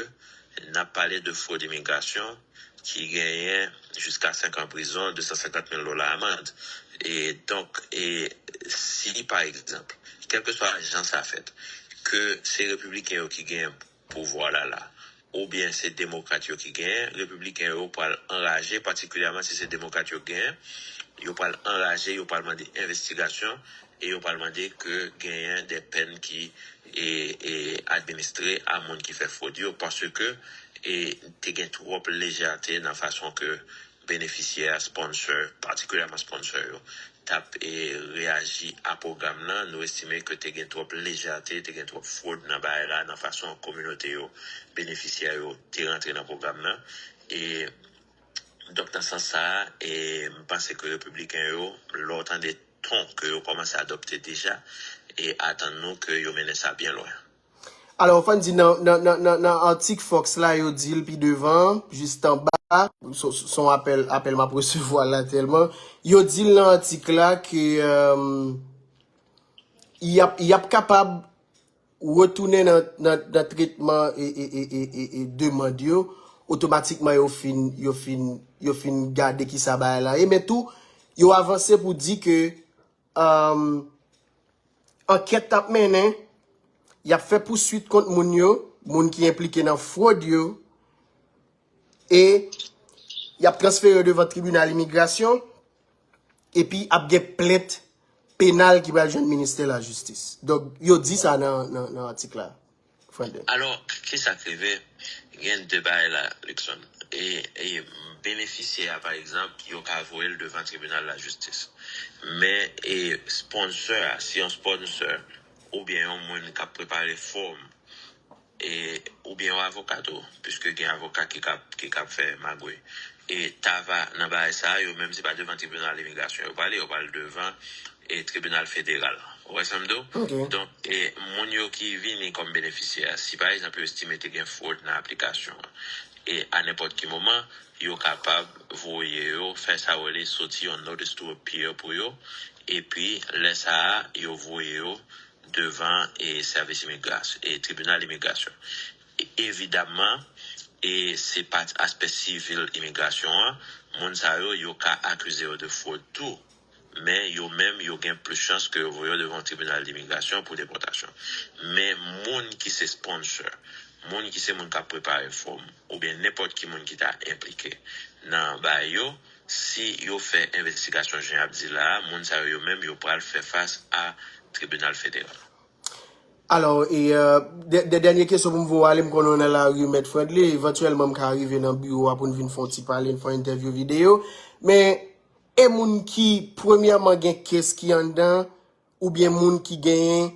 n ap pale de fwod imigrasyon, ki genyen jiska senk an prizon, de san senkant mil dola amann. E donk, e si pa egzanp, kèlkeswa jan sa fèt, ke se repibliken yo ki genyen pouvwa la la, oubyen se demokrat yo ki genyen, repibliken yo pral anraje, patikilyèman si se demokrat yo genyen, yo pral anraje, yo pral mande envestigasyon, e yo pral mande ke genyen de pèn ki e, e, administre a moun ki fè fwod yo, paske e, te gen twòp lejète nan fason ke benefisyè, sponsor, patikilyèman sponsor yo, t ap e, reyaji a pwogram nan. Nou estime ke te gen twòp lejète, te gen twòp fwod nan bagay la, nan fason kominote yo, benefisyè yo te rantre nan pwogram nan. E donk nan sans sa a, e, m panse ke repibliken yo, lè w tande ton ke yo kòmanse adopte deja, e atann nou ke yo mennen sa byen lwen. Alò, fò n di nan, nan, nan, nan, nan atik Fox la, yo di l pi devan, jis anba, se se yon apèl, apèl m ap resevwa la tèlman. Yo di l nan atik la ke euh, y ap, y ap kapab retounen nan, nan, nan tretman e, e, e, e, e, e demann yo, otomatikman yo fin, yo fin, yo fin gade kisa bagay la ye. Men tou, yo avanse pou di ke um, ankèt ap mennen, y ap fè pouswit kont moun yo, moun ki enplike nan fwod yo, e y ap transfere yo devan tribinal imigrasyon, epi ap gen plent penal ki pral jwenn ministè lajistis. Donk, yo di sa nan, nan, nan atik la, Frandel. Alò, kisa k rive? Gen de bagay la, Luckson. E, e benefisyè a, pa egzanp, yo ka voye l devan tribinal lajistis. Men, e sponsor a, si yon sponsor, oubyen yon moun k ap prepare fòm, e, oubyen yon avoka tou, piske gen avoka ki k ap, ki k ap fè magouy. E ta va nan bagay sa a, yo menm se pa devan tribinal imigrasyon yo prale, yo pral devan e tribinal federal. Ou wè sa m di w? Donk, e moun yo ki vini kòm benefisyè, si pa egzanp yo estime te gen fwod nan aplikasyon an, e a nenpòt ki moman, yo kapab voye yo, fè sa yo rele soti yon notice to appear pou yo, epi lè sa a, yo voye yo devan e sèvis imigrasyon, e tribinal imigrasyon. E, evidamman, e se pa aspè sivil imigrasyon an, moun sa yo, yo ka akize yo de fwod tou. Men yo menm, yo gen plis chans ke yo voye yo devan yon tribinal dimigrasyon pou depòtasyon. Men moun ki se sponsor, moun ki se moun k ap prepare fòm, oubyen nenpòt ki moun ki ta enplike nan bagay yo, si yo fè envestigasyon jan y ap di la a, moun sa yo, yo menm, yo pral fè fas a tribinal federal. Alò, e, euh, de, de dènye kesyon pou m voye w ale, m konnen w nan lari, Mèt Frandly, evantyèlman m ka rive nan biwo a pou n vin fè yon ti pale, n fè yon entèvyou videyo. Men, e moun ki, premyèman, gen kes ki anndan, oubyen moun ki genyen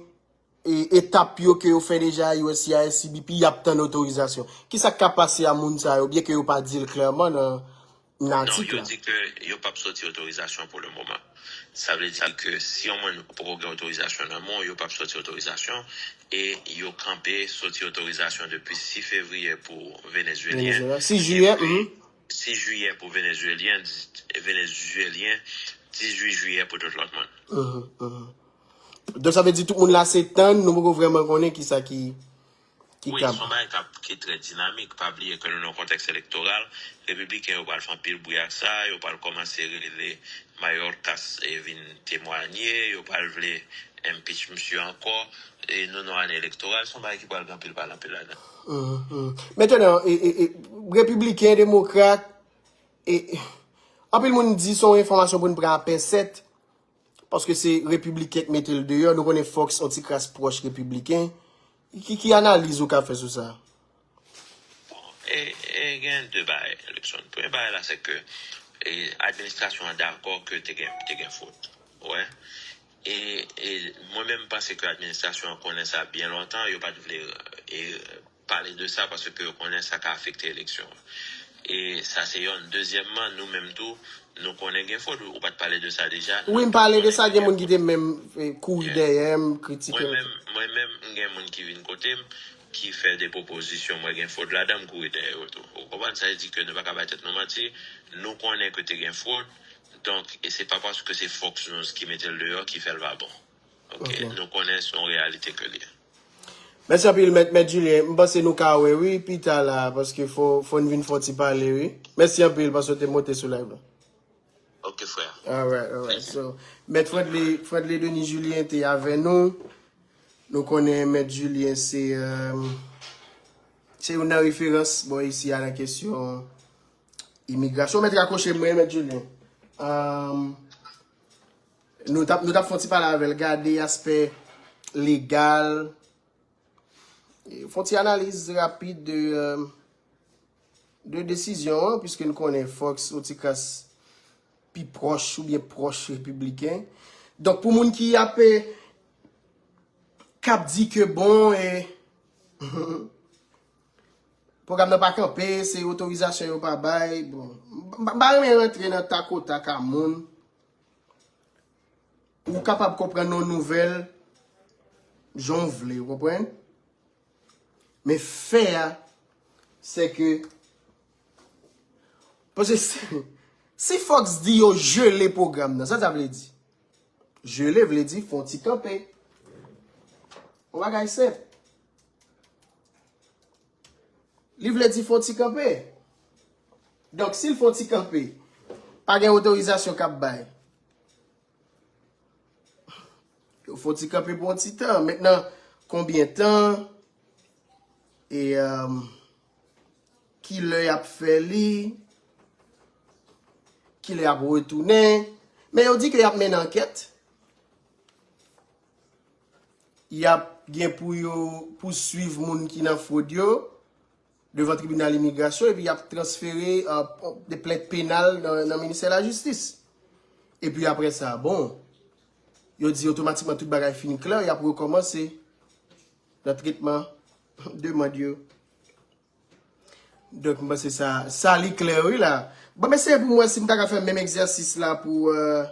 e, etap yo ke yo fè deja a U S C I S, C B P, y ap tann otorizasyon. Kisa k ka pase a moun sa yo, byen ke yo pa di l klèman nan, nan Non, atik yo la? Di ke yo p ap soti otorizasyon pou le moman. Sa vle di ke si yon moun poko gen otorizasyon nan men w, yo p ap soti otorizasyon, e yo kanpe soti otorizasyon depi sis fevriye pou Venezuelyen, Venezuela. Sis jiyè, epi mhm. Sis jiyè pou Venezuelyen, Venezuelyen, dizuit jiyè pou tout lòt moun. Mhm, mhm. Donk, sa vle di tout moun la se tann, nou poko vrèman konnen kisa ki, ki Wi, kab. Se yon bagay k ap, ki trè dinamik. Pa bliye ke nou nan yon kontèks elektoral. Repibliken yo pral fè anpil bri ak sa. Yo pral kòmanse rele Mayorkas e vin temwanye. Yo pral vle impeach misye ankò. E nou nan ane elektoral. Se yon bagay ki pral gen anpil pale, anpil ladan. Mhm, mhm. Mentnan, e, e, e, repibliken, demokrat, e, e, anpil moun di se yon enfòmasyon pou n pran a pensèt, paske se repibliken k mete l deyò. Nou konnen Fox yon ti kras pwòch repibliken. Ki, ki analiz ou ka fè sou sa? Bon, e, e gen de bagay, Luckson. Premye bagay la, se ke e, administrasyon an dakò ke te gen, te gen fwod. Ou wè? E, e mwen menm, m panse ke administrasyon an konnen sa byen lontan. Yo pa t vle e, pale de sa paske yo konnen sa ka afekte eleksyon an. E sa se yonn. Dezyèmman, nou menm tou, nou konnen gen fwod. Ou pa t pale de sa deja? Wi, m pale de sa, gen moun ki te menm e, kouri dèyè m, kritike Mwen m. Menm, mwen menm, m gen moun ki vin kote m, ki fè de pwopozisyon, mwen gen fwod ladan, m kouri dèyè yo tou. Ou konprann? Sa vle di ke nou pa ka bay tèt nou manti. Nou konnen ke te gen fwod. Donk, e se pa paske se Fox News ki mete l deyò ki fè l pa bon. Ok? Ok. Nou konnen se yon reyalite ke l ye. Mèsi anpil, mèt, mèt Julien. M panse nou ka wè, wi, pita la, paske fò, fò n vin fè yon ti pale, wi. Mèsi anpil, paske w te monte sou live la. Ok, frè. Alright, alright. So, mèt Fredly, Fredly Denis Julien te avè nou. Nou konnen mèt Julien se, euh, se youn nan referans, bon, isi a nan kesyon imigrasyon. Mèt rakoche mwen, mèt Julien. Euh, nou t ap, nou t ap fè yon ti pale avè l, gade aspè legal, fè yon ti analiz rapid de, euh, de desizyon an, piske n konnen Fox yon ti kras pi pwòch oubyen pwòch repibliken. Donk, pou moun ki ap, k ap di ke bon, e, pwogram nan pa kanpe, se otorizasyon yo pa bay, bon, m pa renmen rantre nan takotak a moun. Ou kapab konprann yon nouvèl jan w vle, ou konprann? Men fè a, se ke, paske si, si Fox di yo jele pwogram nan, sa sa vle di? Jele vle di fè yon ti kanpe. Yon bagay senp. Li vle di fè yon ti kanpe. Donk, si l fè yon ti kanpe, pa gen otorizasyon k ap bay. Yo fè yon ti kanpe pou yon ti tan. Mentnan, konbyen tan? E, euh, ki lè y ap fè li? Ki lè y ap retounen? Men yo di ke y ap mennen ankèt. Y ap gen pou yo pouswiv moun ki nan fwod yo devan tribinal imigrasyon, epi y ap transfere, euh, de plent penal nan, nan ministè lajistis. Epi apre sa, bon, yo di otomatikman tout bagay fin klè, y ap rekòmanse nan tretman demann yo. Donk, m panse sa, sa li klè, wi, la. Bon, m eseye pou m wè si m ta ka fè menm egzèsis la pou, euh,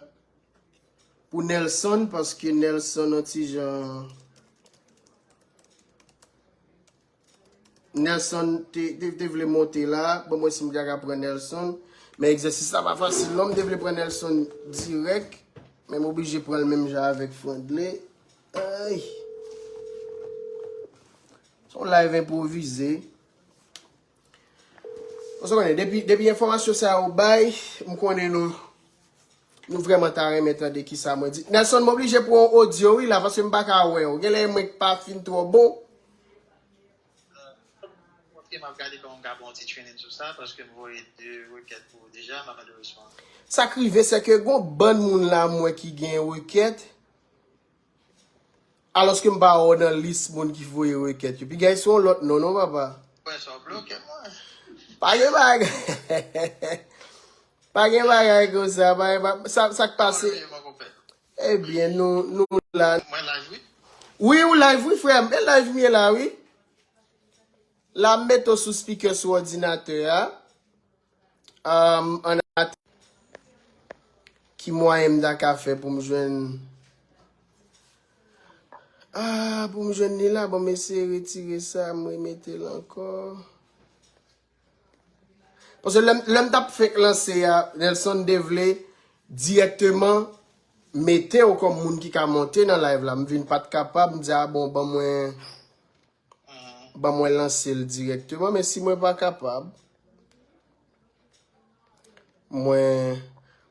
pou Nelson, paske Nelson, yon ti jan, Nelson te, te, te vle monte la. Bon, mwen si m ta ka pran Nelson. Men egzèsis la pa fasil, non. M te vle pran Nelson dirèk. Men m oblije pran l menm jan avèk Fredly. Ay. Se yon live enpwovize. Ou konnen, depi, depi enfòmasyon sa yo bay, m konnen nou, nou vrèman ta renmen tande kisa mwen di. Nelson, m oblije pran yon odyo, wi, la, paske m pa ka wè w. Genlè mwen k pa fin twò bon. Ok, m ap gade kòman m ka pran yon ti training sou sa, paske m voye de rekèt pou ou deja, m ap mande responn. Sa k rive, se ke gon bann moun la, mwen ki gen rekèt, alòske m pa wè w nan lis moun ki voye rekèt yo. Piga se yon lòt non, non, papa. Wè, sa w bloke mwen. Pa gen bagay. Pa gen bagay konsa, pa gen ba-, sa, sa k pase. Ebyen, nou, nou la. Mwen live, wi. Wi, ou live, wi, frè m. E live m ye la, wi. La, m mete w sou speaker sou òdinatè a. Um, an at-, ki mwayen m ta ka fè pou m jwenn, ah, pou m jwenn li la? Bon, m eseye retire sa, m remete l ankò. Paske lè m, lè m t ap fenk lanse a, Nelson te vle dirèkteman mete w kòm moun ki ka monte nan live la. M vin pa t kapab, m di, a bon, ban mwen, ban mwen lanse l dirèkteman, men si mwen pa kapab, mwen,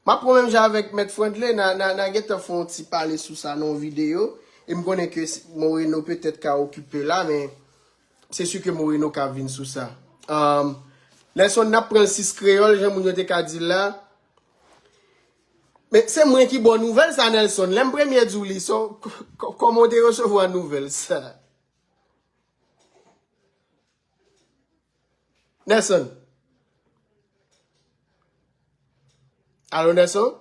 m ap pran menm jan avèk Mèt Fredly, n a, n a, n a gentan fè yon ti pale sou sa nan yon videyo, e m konnen ke s-, Moreno petèt ka okipe la, men se si ke Moreno ka vin sou sa. Um, Nelson, n ap pran l sis kreyòl, jan moun yo te ka di l la. Men se mwen ki ba w nouvèl sa, Nelson. Lè m premye di w li, so, k-, k-, kòman w te resevwa nouvèl sa? Nelson. Alo, Nelson?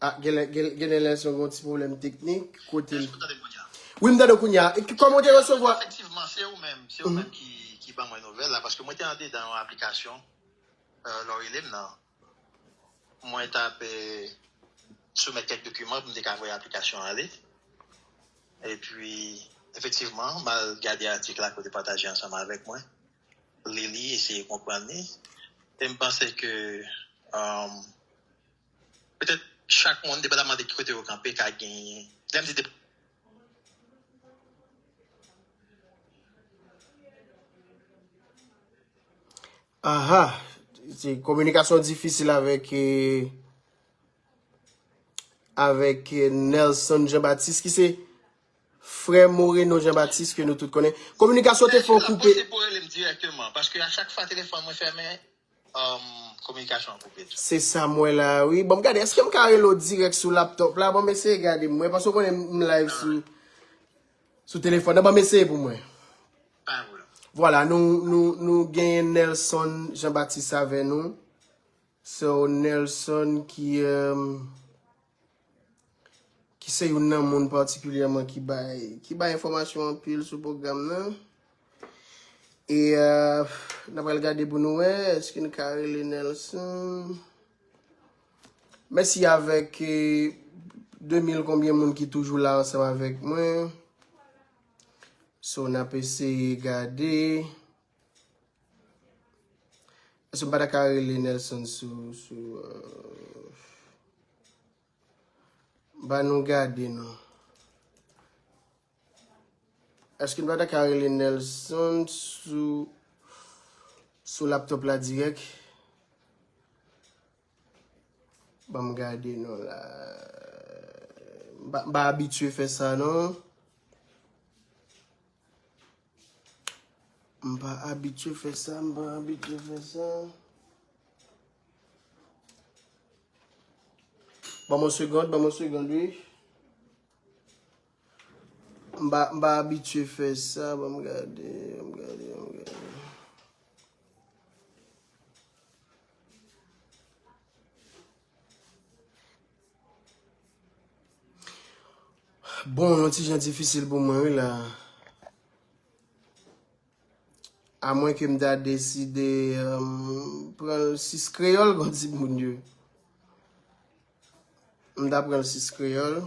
Ah, genlè, genlè, genlè Nelson gen yon ti pwoblèm teknik. Kote l? Èske w tande m kounye a? Wi, m tande w kounye a. E k-, kòman w te resevwa? Efektivman, se ou menm, se ou menm ki, ki ban mwen nouvèl la, paske mwen te andedan yon aplikasyon, euh, lè w rele m nan. Mwen t ap, eh, soumèt kèk dokiman pou m te ka voye aplikasyon an ale. Epi, efektivman, m al gade atik la ke w te pataje ansanm avèk mwen, li li, eseye konprann li. E m panse ke, um, petèt chak moun, depandaman de ki kote yo kanpe, ka genyen. Lè m di dep- Aha, se kominikasyon difisil avèk eh, avèk eh, Nelson Jean Baptiste ki se frè Moreno Jean Baptiste ke nou tout konnen. Kominikasyon te fè w koupe. Posib pou rele m dirèkteman, paske a chak fwa telefòn mwen fèmen, um, kominikasyon an koupe tou. Se sa m wè la, wi. Bon, m gade, èske m ka rele w dirèk sou laptop la? Bon, m eseye gade, m wè, paske w konnen m live sou, sou telefòn nan. Bon, m eseye pou mwen. Pa pwoblèm. Vwala, nou, nou, nou genyen Nelson Jean Baptiste avè nou. So, Nelson ki, um, ki se youn nan moun patikilyèman ki bay, ki bay enfòmasyon anpil sou pwogram nan. E uh, n ap pral gade pou nou wè, èske n ka rele Nelson? Mèsi avèk eh, de mil konbyen moun ki toujou la ansanm avèk mwen. So, n ap eseye gade. Èske m pa ta ka rele Nelson sou, sou, euh, ba nou gade non. Èske m pa ta ka rele Nelson sou, sou laptop la dirèk? Ban m gade non la. M pa, m pa abitye fè sa non. M pa abitye fè sa, m pa abitye fè sa. Ban m yon segond, ban m yon segond, wi. M pa, m pa abitye fè sa, ban m gade, ban m gade, ban m gade. Bon, yon ti jan difisil pou mwen, wi, la. Amwenke m ta deside, um, pran l sis kreyòl, kon di moun yo. M ta pran l sis kreyòl.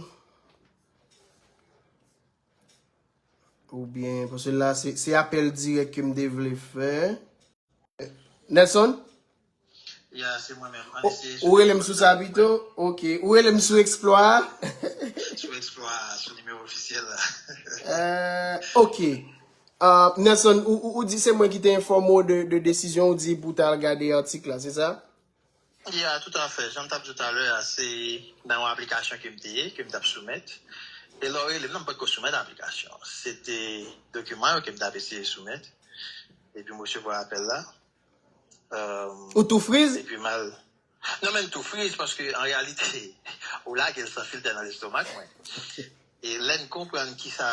Oubyen, paske la, se, se apèl dirèk ke m te vle fè. Nelson? Ya, se mwen menm. Ann eseye sou telefòn sa. Ou rele m sou sa pito? Ok. Ou rele m sou Exploit a? Sou Exploit a, sou nimewo ofisyèl la. Euh, ok. Euh, Nelson, ou, ou, ou di se mwen ki te enfòme w de, de desizyon ou di pou w t al gade atik la, se sa? Ya, toutafè. Jan m t ap di w talè a, se nan yon aplikasyon ke m te ye, ke m t ap soumèt. E lè w rele m nan, m potko soumèt aplikasyon. Se te dokiman yo ke m t ap eseye soumèt. Epi m resevwa apèl la. Euh, ou tou friz? Epi m al. Non, men m tou friz, paske an reyalite, ou lage l san filtè nan lestomak mwen. E lè n konprann kisa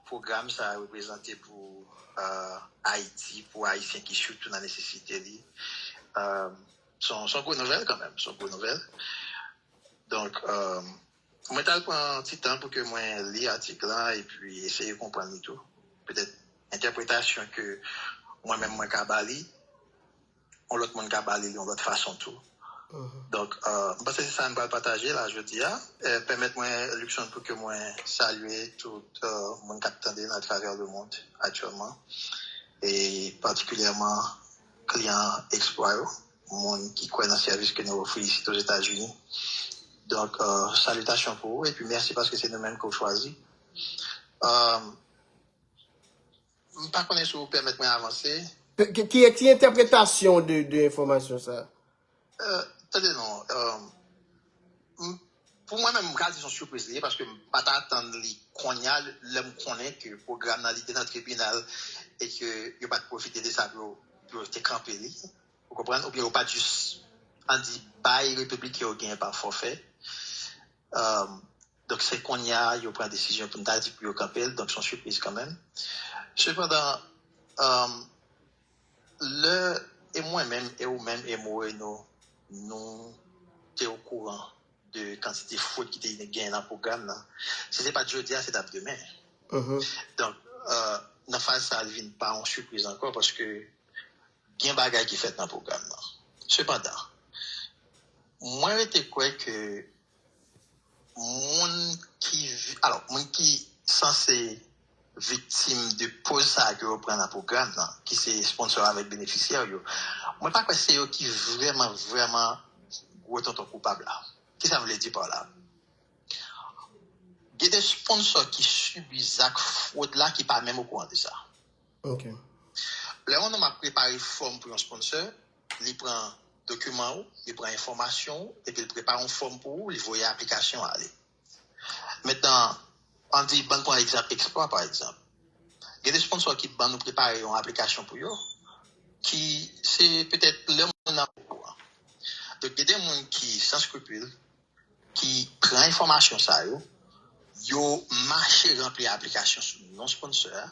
pwogram sa a reprezante pou, euh, Ayiti, pou Ayisyen ki sitou nan nesesite li, euh, se yon, se yon gwo nouvèl kanmenm, se yon gwo nouvèl. Donk, euh, mwen t al pran ti tan pou ke mwen li atik la epi eseye konprann li tou. Petèt entèpretasyon ke mwen menm mwen ka ba li, yon lòt moun ka ba li yon lòt fason tou. Donk, euh, m panse se sa n pral pataje la jodi a. Euh, pèmèt mwen, Luckson, pou ke mwen salye tout, euh, moun k ap tande n atravè lemond aktyèlman, e patikilyèman kliyan Exploit yo, moun ki kwè nan sèvis ke nou ofri isit Ozetazini. Donk, euh, salitasyon pou ou, epi mèsi paske se nou menm ke w chwazi. Euh, m pa konnen si w pèmèt mwen avanse. Ki, ki, ki entèpretasyon de, de enfòmasyon sa? Euh, tande non, euh, m, pou mwen menm, m ka di se yon sipriz li ye, paske m pa t atann li kounye a, lè m konnen ke pwogram nan li te nan tribinal e ke yo pa t pwofite de sa pou yo, pou yo te kanpe li. Ou konprann? Oubyen yo pa t jis, ann di, bay repibliken yo genyen pa fòfè. Euh, donk, se kounye a yo pran desizyon pou n ta di pou yo kanpe l, donk se yon sipriz kanmenm. Sepandan, euh, lè, e mwen menm, e ou menm, e Moreno, nou te okouran de kantite fwod ki te genyen nan pwogram nan. Si se pa t jodi a, se t ap demen. Donk, euh, nan faz sa a, li vin pa yon sipriz ankò, paske gen bagay ki fèt nan pwogram nan. Sepandan, mwen rete kwè ke moun ki vi-, alò, moun ki sanse viktim de poz sa a ke yo pran nan pwogram nan, ki se sponsò avèk benefisyè yo, mwen pa kwè se yo ki vrèman, vrèman gwo tonton koupab la. Kisa m vle di pa la? Gen de sponsò ki sibi zak fwod la ki pa menm okouran de sa. Ok. Lè yon nonm ap prepare fòm pou yon sponsò, li pran dokiman ou, li pran enfòmasyon ou, epi li prepare yon fòm pou ou, li voye aplikasyon ale. Mentnan, ann di, bann pran egzanp eksplwa, pa egzanp. Gen de sponsò ki ban nou prepare yon aplikasyon pou yo, ki se petèt lè moun nan okouran. Donk, gen de moun ki san skripil, ki pran enfòmasyon sa yo, yo mache ranpli aplikasyon sou non sponsor a,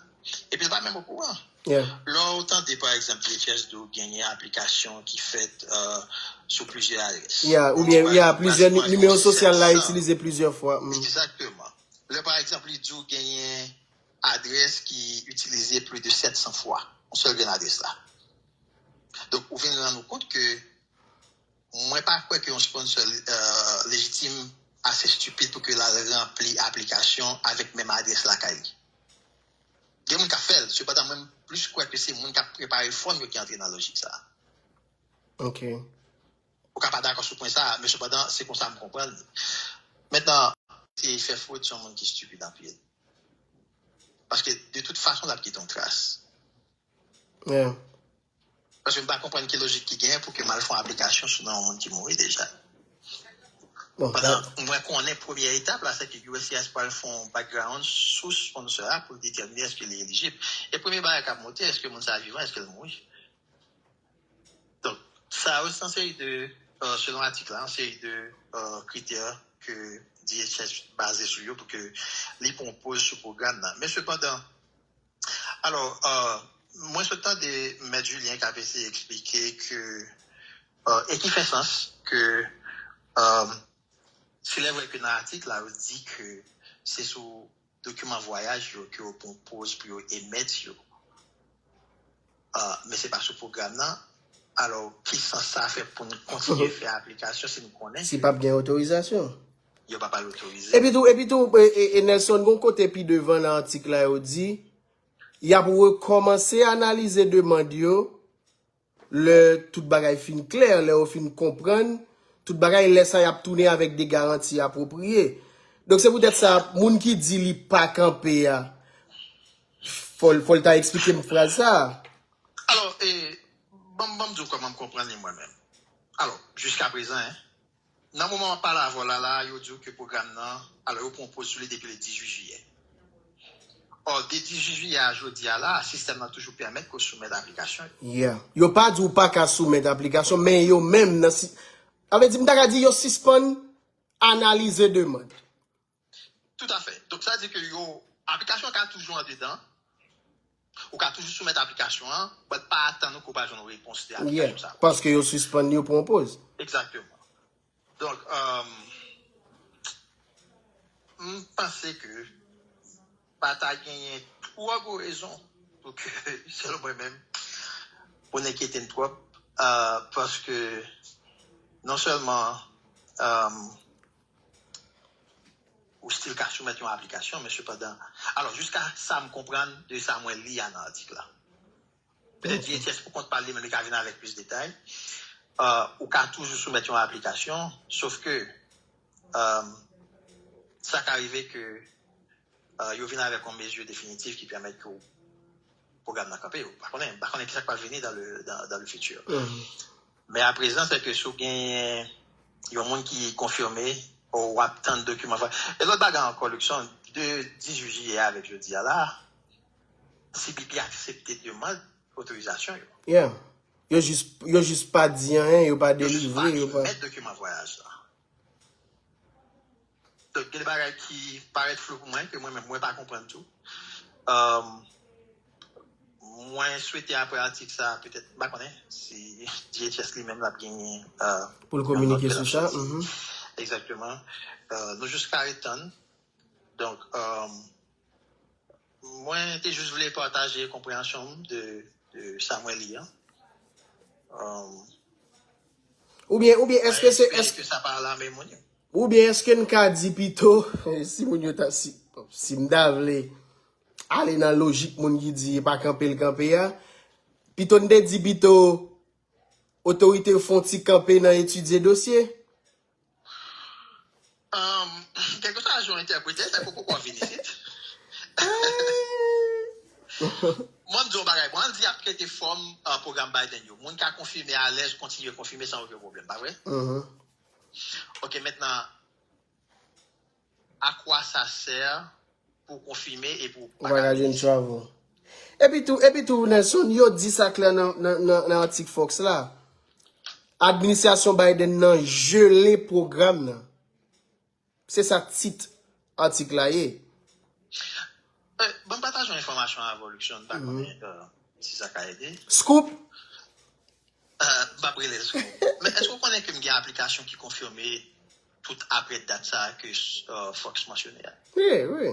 epi l pa menm okouran. Yeah. Lè w tande, pa egzanp, D H S di w genyen aplikasyon ki fèt uh, sou plizyè adrès. Yeah, oubyen, yeah, plizyè nimewo sosyal la itilize plizyè fwa. Mm. Egzakteman. Lè, pa egzanp, li di w genyen adrès ki itilize plis de sèt san fwa, yon sèl grenn adrès la. Donk, ou vin rann ou kont ke mwen pa kwè ke yon sponsor uh, lejitim ase stipid pou ke l al ranpli aplikasyon avèk menm adrès lakay li. Gen moun k ap fè l, sepandan mwen plis kwè ke se moun k ap prepare fòm yo ki antre nan lojik sa a. Ok. Ou ka pa dakò sou pwen sa a, men sepandan se konsa m konprann li. Mentnan, se fè fwod se yon moun ki stipid anpil. Paske de tout fason l ap kite yon tras. Yeah. Paske m pa konprann ki lojik ki genyen pou ke m al fè yon aplikasyon sou non yon moun ki mouri deja. Bon, pandan mwen konnen premyè etap la, se ke U S C I S pral fè yon background sou sponsor a pou detèmine èske li elijib. E premye bagay k ap monte, èske moun sa a vivan, èske l mouri. Donk, sa yo se yon seri de, uh, selon atik la, yon seri de uh, kritè ke D H S baze sou yo pou ke li pran yon poz sou pwogram nan. Men sepandan, alò, uh, mwen sot tande Mèt Julien k ap eseye eksplike ke, uh, e ki fè sans ke, uh, se lè vre ke nan atik la, yo di ke se sou dokiman vwayaj yo ke yo pran poz pou yo emèt yo. Uh, men se pa sou pwogram nan. Alò, ki sans sa fè pou n kontinye fè aplikasyon si n konnen ke yo p ap gen otorizasyon? Yo p ap al otorize. Epi tou, epi tou, e, e, e Nelson, gon kote pi devan nan atik la, yo di, y ap rekòmanse analize demann yo lè tout bagay fin klè, lè yo fin konprann tout bagay, lè sa y ap tounen avèk de garanti apwopriye. Donk, se poutèt sa, moun ki di li pa kanpe a, fò l, fò l ta eksplike m fraz sa a. Alò, e, ban m, ban m di w kòman m konprann li mwen menm. Alò, jiskaprezan, en, nan moman m ap pale avè w la, la, yo di w ke pwogram nan, alò, yo pran poz sou li depi le dizuit jiyè. Ò, de dizuit jiyè a jodi a la, sistèm nan toujou pèmèt ke w soumèt aplikasyon yo. Yeah. Yo pa di w pa ka soumèt aplikasyon, men yo menm nan si, sa vle di, m ta ka di yo sispann analize demann. Toutafè. Donk, sa vle di ke yo, aplikasyon ka toujou andedan, ou ka toujou soumèt aplikasyon an, but pa atann ou ke w pral jwenn yon repons de aplikasyon sa a. Paske yo sispann, yo pran poz. Egzakteman. Donk, um, m panse ke pa ta genyen twò gwo rezon pou ke, selon mwen menm, pou n enkyete n twòp, uh, paske non sèlman, um, ou still ka soumèt yon aplikasyon, men sepandan, alò, jiska sa m konprann de sa mwen li a nan atik la. Petèt D H S pou kont pa l li menm, li ka vin avèk plis detay. Uh, ou ka toujou soumèt yon aplikasyon, sof ke, um, sa ka rive ke, uh, yo vin avèk yon mezi definitif ki pèmèt ke w pwogram nan kanpe. Ou pa konnen, m pa konnen kisa k pral vini dans le, dans, dans le futur. Men aprezan, se ke si w genyen yon moun ki konfime, ou w ap tann dokiman vwayaj. E lòt bagay ankò, Luckson, de dizuit jiyè avèk jodi a la, C B P aksepte demann otorizasyon yo. Yeah. Yo jis, yo jis pa di anyen, yo pa delivre, yo pa. Yo jis pa emèt dokiman vwayaj la. Donk, gen de bagay ki parèt flou pou mwen, ke mwen menm, mwen pa konprann tou. Um, mwen swete apre atik sa, petèt, m pa konnen si D H S li menm l ap genyen, uh, pou l kominike sou sa. Egzakteman. Uh, nou jis ka ret tann. Donk, um, mwen te jis vle pataje konpreyansyon m de, de sa mwen li an. Um, oubyen, oubyen, èske se, èske sa pa alarme moun yo? Oubyen èske n ka di pito, si moun yo ta, si, si m ta vle ale nan lojik moun ki di pa kanpe l kanpe a, pito n te di pito otorite yo fè yon ti kanpe nan etidye dosye? Um, kèlkeswa jan w entèprete, sa poko poko vin isit. Mwen, m di yon bagay, bon, ann di y ap kete fòm uh, pwogram Biden yo. Moun ka konfime alèz, kontinye konfime san okenn pwoblèm, pa vre? Mhm. Ok, mentnan, à quoi ça sert pou konfime e pou Ou pa ka jwenn travel. Epi tou, epi tou, Nelson, yo di sa klè nan, nan, nan, nan atik Fox la. Administrasyon Biden nan jele pwogram nan. Se sa tit atik la ye. Eh, ban m pataje yon enfòmasyon avè w, Luckson, m pa konnen eh, si sa ka ede. Scoop! Eh, m p ap rele l sou. Men èske w konnen ke m gen aplikasyon ki konfime tout apre dat sa a ke eh, Fox mansyone a? Wi, wi.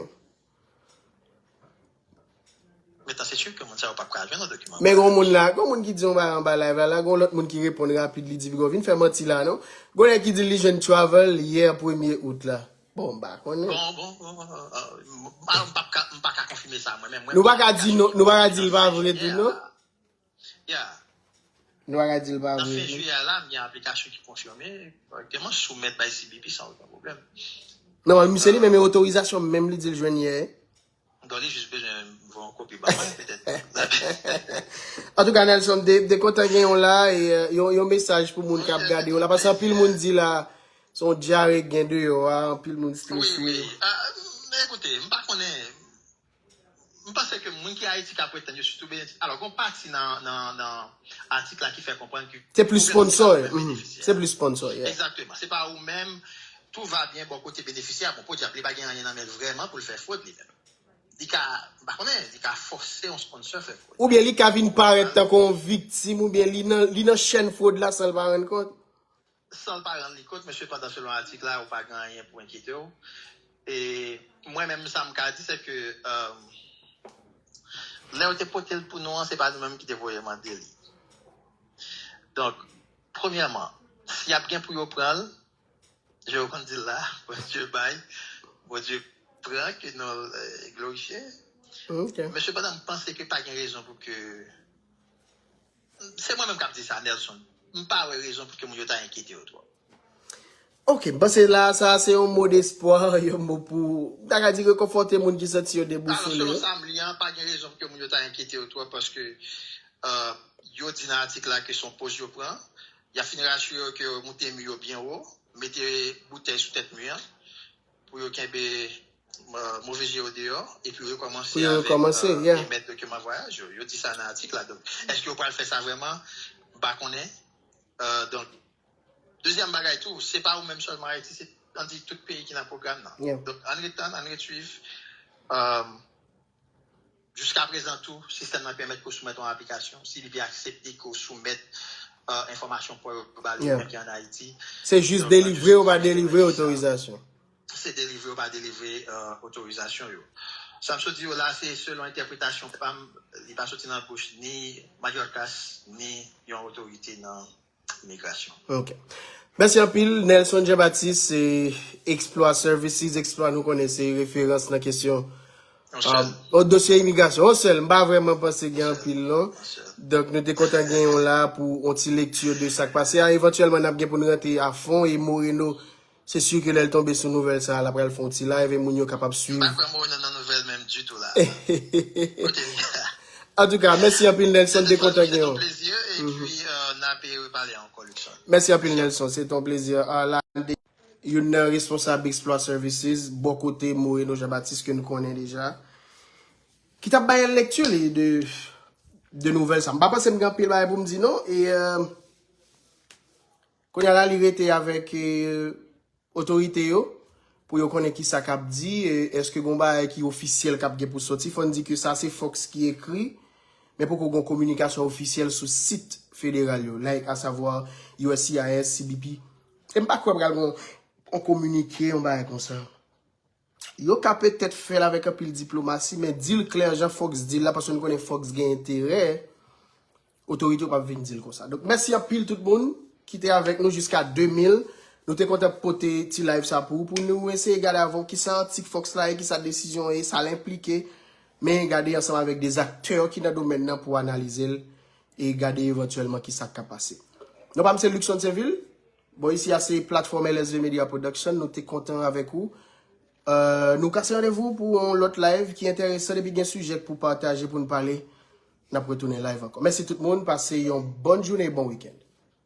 Mentnan, se sur ke moun sa yo p ap ka jwenn yon dokiman. Men gon moun la, gon moun ki di yon bagay anba live la, la gon lòt moun ki reponn rapid, li di Vigo vin fè manti la non. Gon nèg ki di li jwenn travel yè premye out la. Bon, m pa konnen. Bon, bon, bon, bon, bon, bon. M pa, m pa ka, m pa ka konfime sa mwen menm. Nou pa ka di non, nou pa ka di l pa vre tou non. Yeah. Nou pa ka di l pa Nan fen vre. Jiyè la, m gen aplikasyon ki konfime. Korekteman, soumèt bay C B P san okenn pwoblèm. Non, misye li menm otorizasyon menm li di l jwenn yè. Bon, li jis bezwen voye yon kopi ba mwen, petèt. Antouka, Nelson, de, de kontan gen yon la, e, euh, yon, yon mesaj pou moun k ap gade yon la. Paske anpil moun di la, se yon dyare gen deyò a, anpil moun Wi, strese. wi. Ah, men ekoute, m pa konnen. M panse ke moun ki Ayiti ka pretann yo sitou benefisye. Alò, gon pati nan, nan, nan atik la ki fè konprann ke Se plis gouvènman sponsor, pa mhm. benefisye. Se plis sponsor, yeah. Egzakteman. Se pa ou menm, tout va bien bò kote benefisyè a. Bon, podyab, li pa gen anyen nan men l vrèman pou l fè fwod li menm. Li ka, m pa konnen, li ka fòse yon sponsor fè fwod. Oubyen li ka vin parèt tankou yon viktim, oubyen li nan, li nan chèn fwod la san l pa rann kont. San l pa rann li kont, men sepandan, selon atik la, ou pa gen anyen pou enkyete w. E mwen menm, sa m ka di, se ke euh, lè yo te pote l pou nou an, se pa nou menm ki te voye mande li. Donk, premyèman, si y ap gen pou yo pran l, jan yo konn di l la, Bondye bay, Bondye pran, ke non l euh, glorifye. Ok. Men sepandan, m panse ke pa gen rezon pou ke. Se mwen menm k ap di sa, Nelson. M pa wè rezon pou ke moun yo ta enkyete yo twòp. Ok, m panse la, sa se yon mo despwa, yon mo pou, m ta ka di rekonfòte moun ki santi yo Alò, debousole. selon sa m li an, pa gen rezon pou ke moun yo ta enkyete yo twòp paske euh, yo di nan atik la ke se yon poz yo pran. Y ap fin rasire yo ke yo moute mi yo byen wo, mete boutèy sou tèt mi an pou yo kenbe euh, move je yo deyò epi rekòmanse Pou yo avèk rekòmanse, euh, yeah. Emèt dokiman vwayaj yo. Yo di sa nan atik la. Donk, èske yo pral fè sa vrèman? M pa konnen. Euh, donk, dezyèm bagay tou, se pa ou menm sèlman Ayiti, se ann di tout peyi ki nan pwogram nan. Yeah. Donk, ann ret tann, ann ret swiv. Euh, Jiska prezan tou, sistèm nan pèmèt ke w soumèt yon aplikasyon. Si li byen aksepte ke w soumèt euh, enfòmasyon pa w yo ba li Yeah. menm ki ann Ayiti. Se jis Donk, delivre ou pa ann di delivre sa. Otorizasyon. Se delivre ou pa delivre euh, otorizasyon yo. Sa m sot di yo la, se selon entèpretasyon pa m, li pa soti nan bouch ni Mayorkas, ni yon otorite nan imigrasyon. Ok. Mèsi anpil, Nelson Jean Baptiste, se Exploit Services. Exploit nou konnen se referans nan kesyon Yon sèl. O dosye imigrasyon, yon sèl, m pa vrèman panse gen anpil non. Yon sèl. Donk nou te kontan gen yon la pou yon ti lekti de sa k pase a. Evantyèlman n ap gen pou n rantre a fon e Moreno, se si ke lè l tonbe sou nouvèl sa a, l ap pral fè yon ti live e moun yo kapab M swiv. Pa kwè Moreno nan nouvèl menm ditou la. Kote li ye? Antouka, mèsi anpil Nelson, te kontan gen yon. Plezi, epi euh, n ap repale ankò, Luckson. Mèsi anpil Nelson, se te yon plezi. Ah, la, youn nan responsab Exploit Services, bò kote Moreno Jean Baptiste ke nou konnen deja, ki t ap bay lekti li de, de nouvèl sa. M pa panse m gen anpil bagay pou m di non. E euh, kounye a la, li rete avèk euh, otorite yo pou yo konnen ki sa k ap di, e èske gon bagay ki ofisyèl k ap gen pou soti. Fò n di ke sa se Fox ki ekri, men poko gon kominikasyon ofisyèl sou sit federal yo, like, asavwa U S C I S, C B P. E m pa kwè pral gon yon kominike, yon bagay konsa. Yo ka petèt fè l avèk anpil diplomasi, men di l klè jan Fox di l la, paske nou konnen Fox gen enterè, otorite yo p ap vin di l konsa. Donk, mèsi anpil tout moun ki te avèk nou jiska de mil. Nou te kontan pote ti live sa pou ou, pou nou eseye gade avè w kisa atik Fox la ye, kisa desizyon ye, sa l enplike. Men gade ansanm avèk de aktè ki nan domèn nan pou analize l e gade evantyèlman kisa k ka pase. Non pa m se Luckson Sainvil. Bon, isi a se platfòm L S V Media Production. Nou te kontan avèk ou. Euh, nou kase randevou pou yon lòt live ki enteresan, depi gen sijè pou pataje, pou n pale. N ap retounen live ankò. Mèsi tout moun, pase yon bòn jounen e bon wikenn.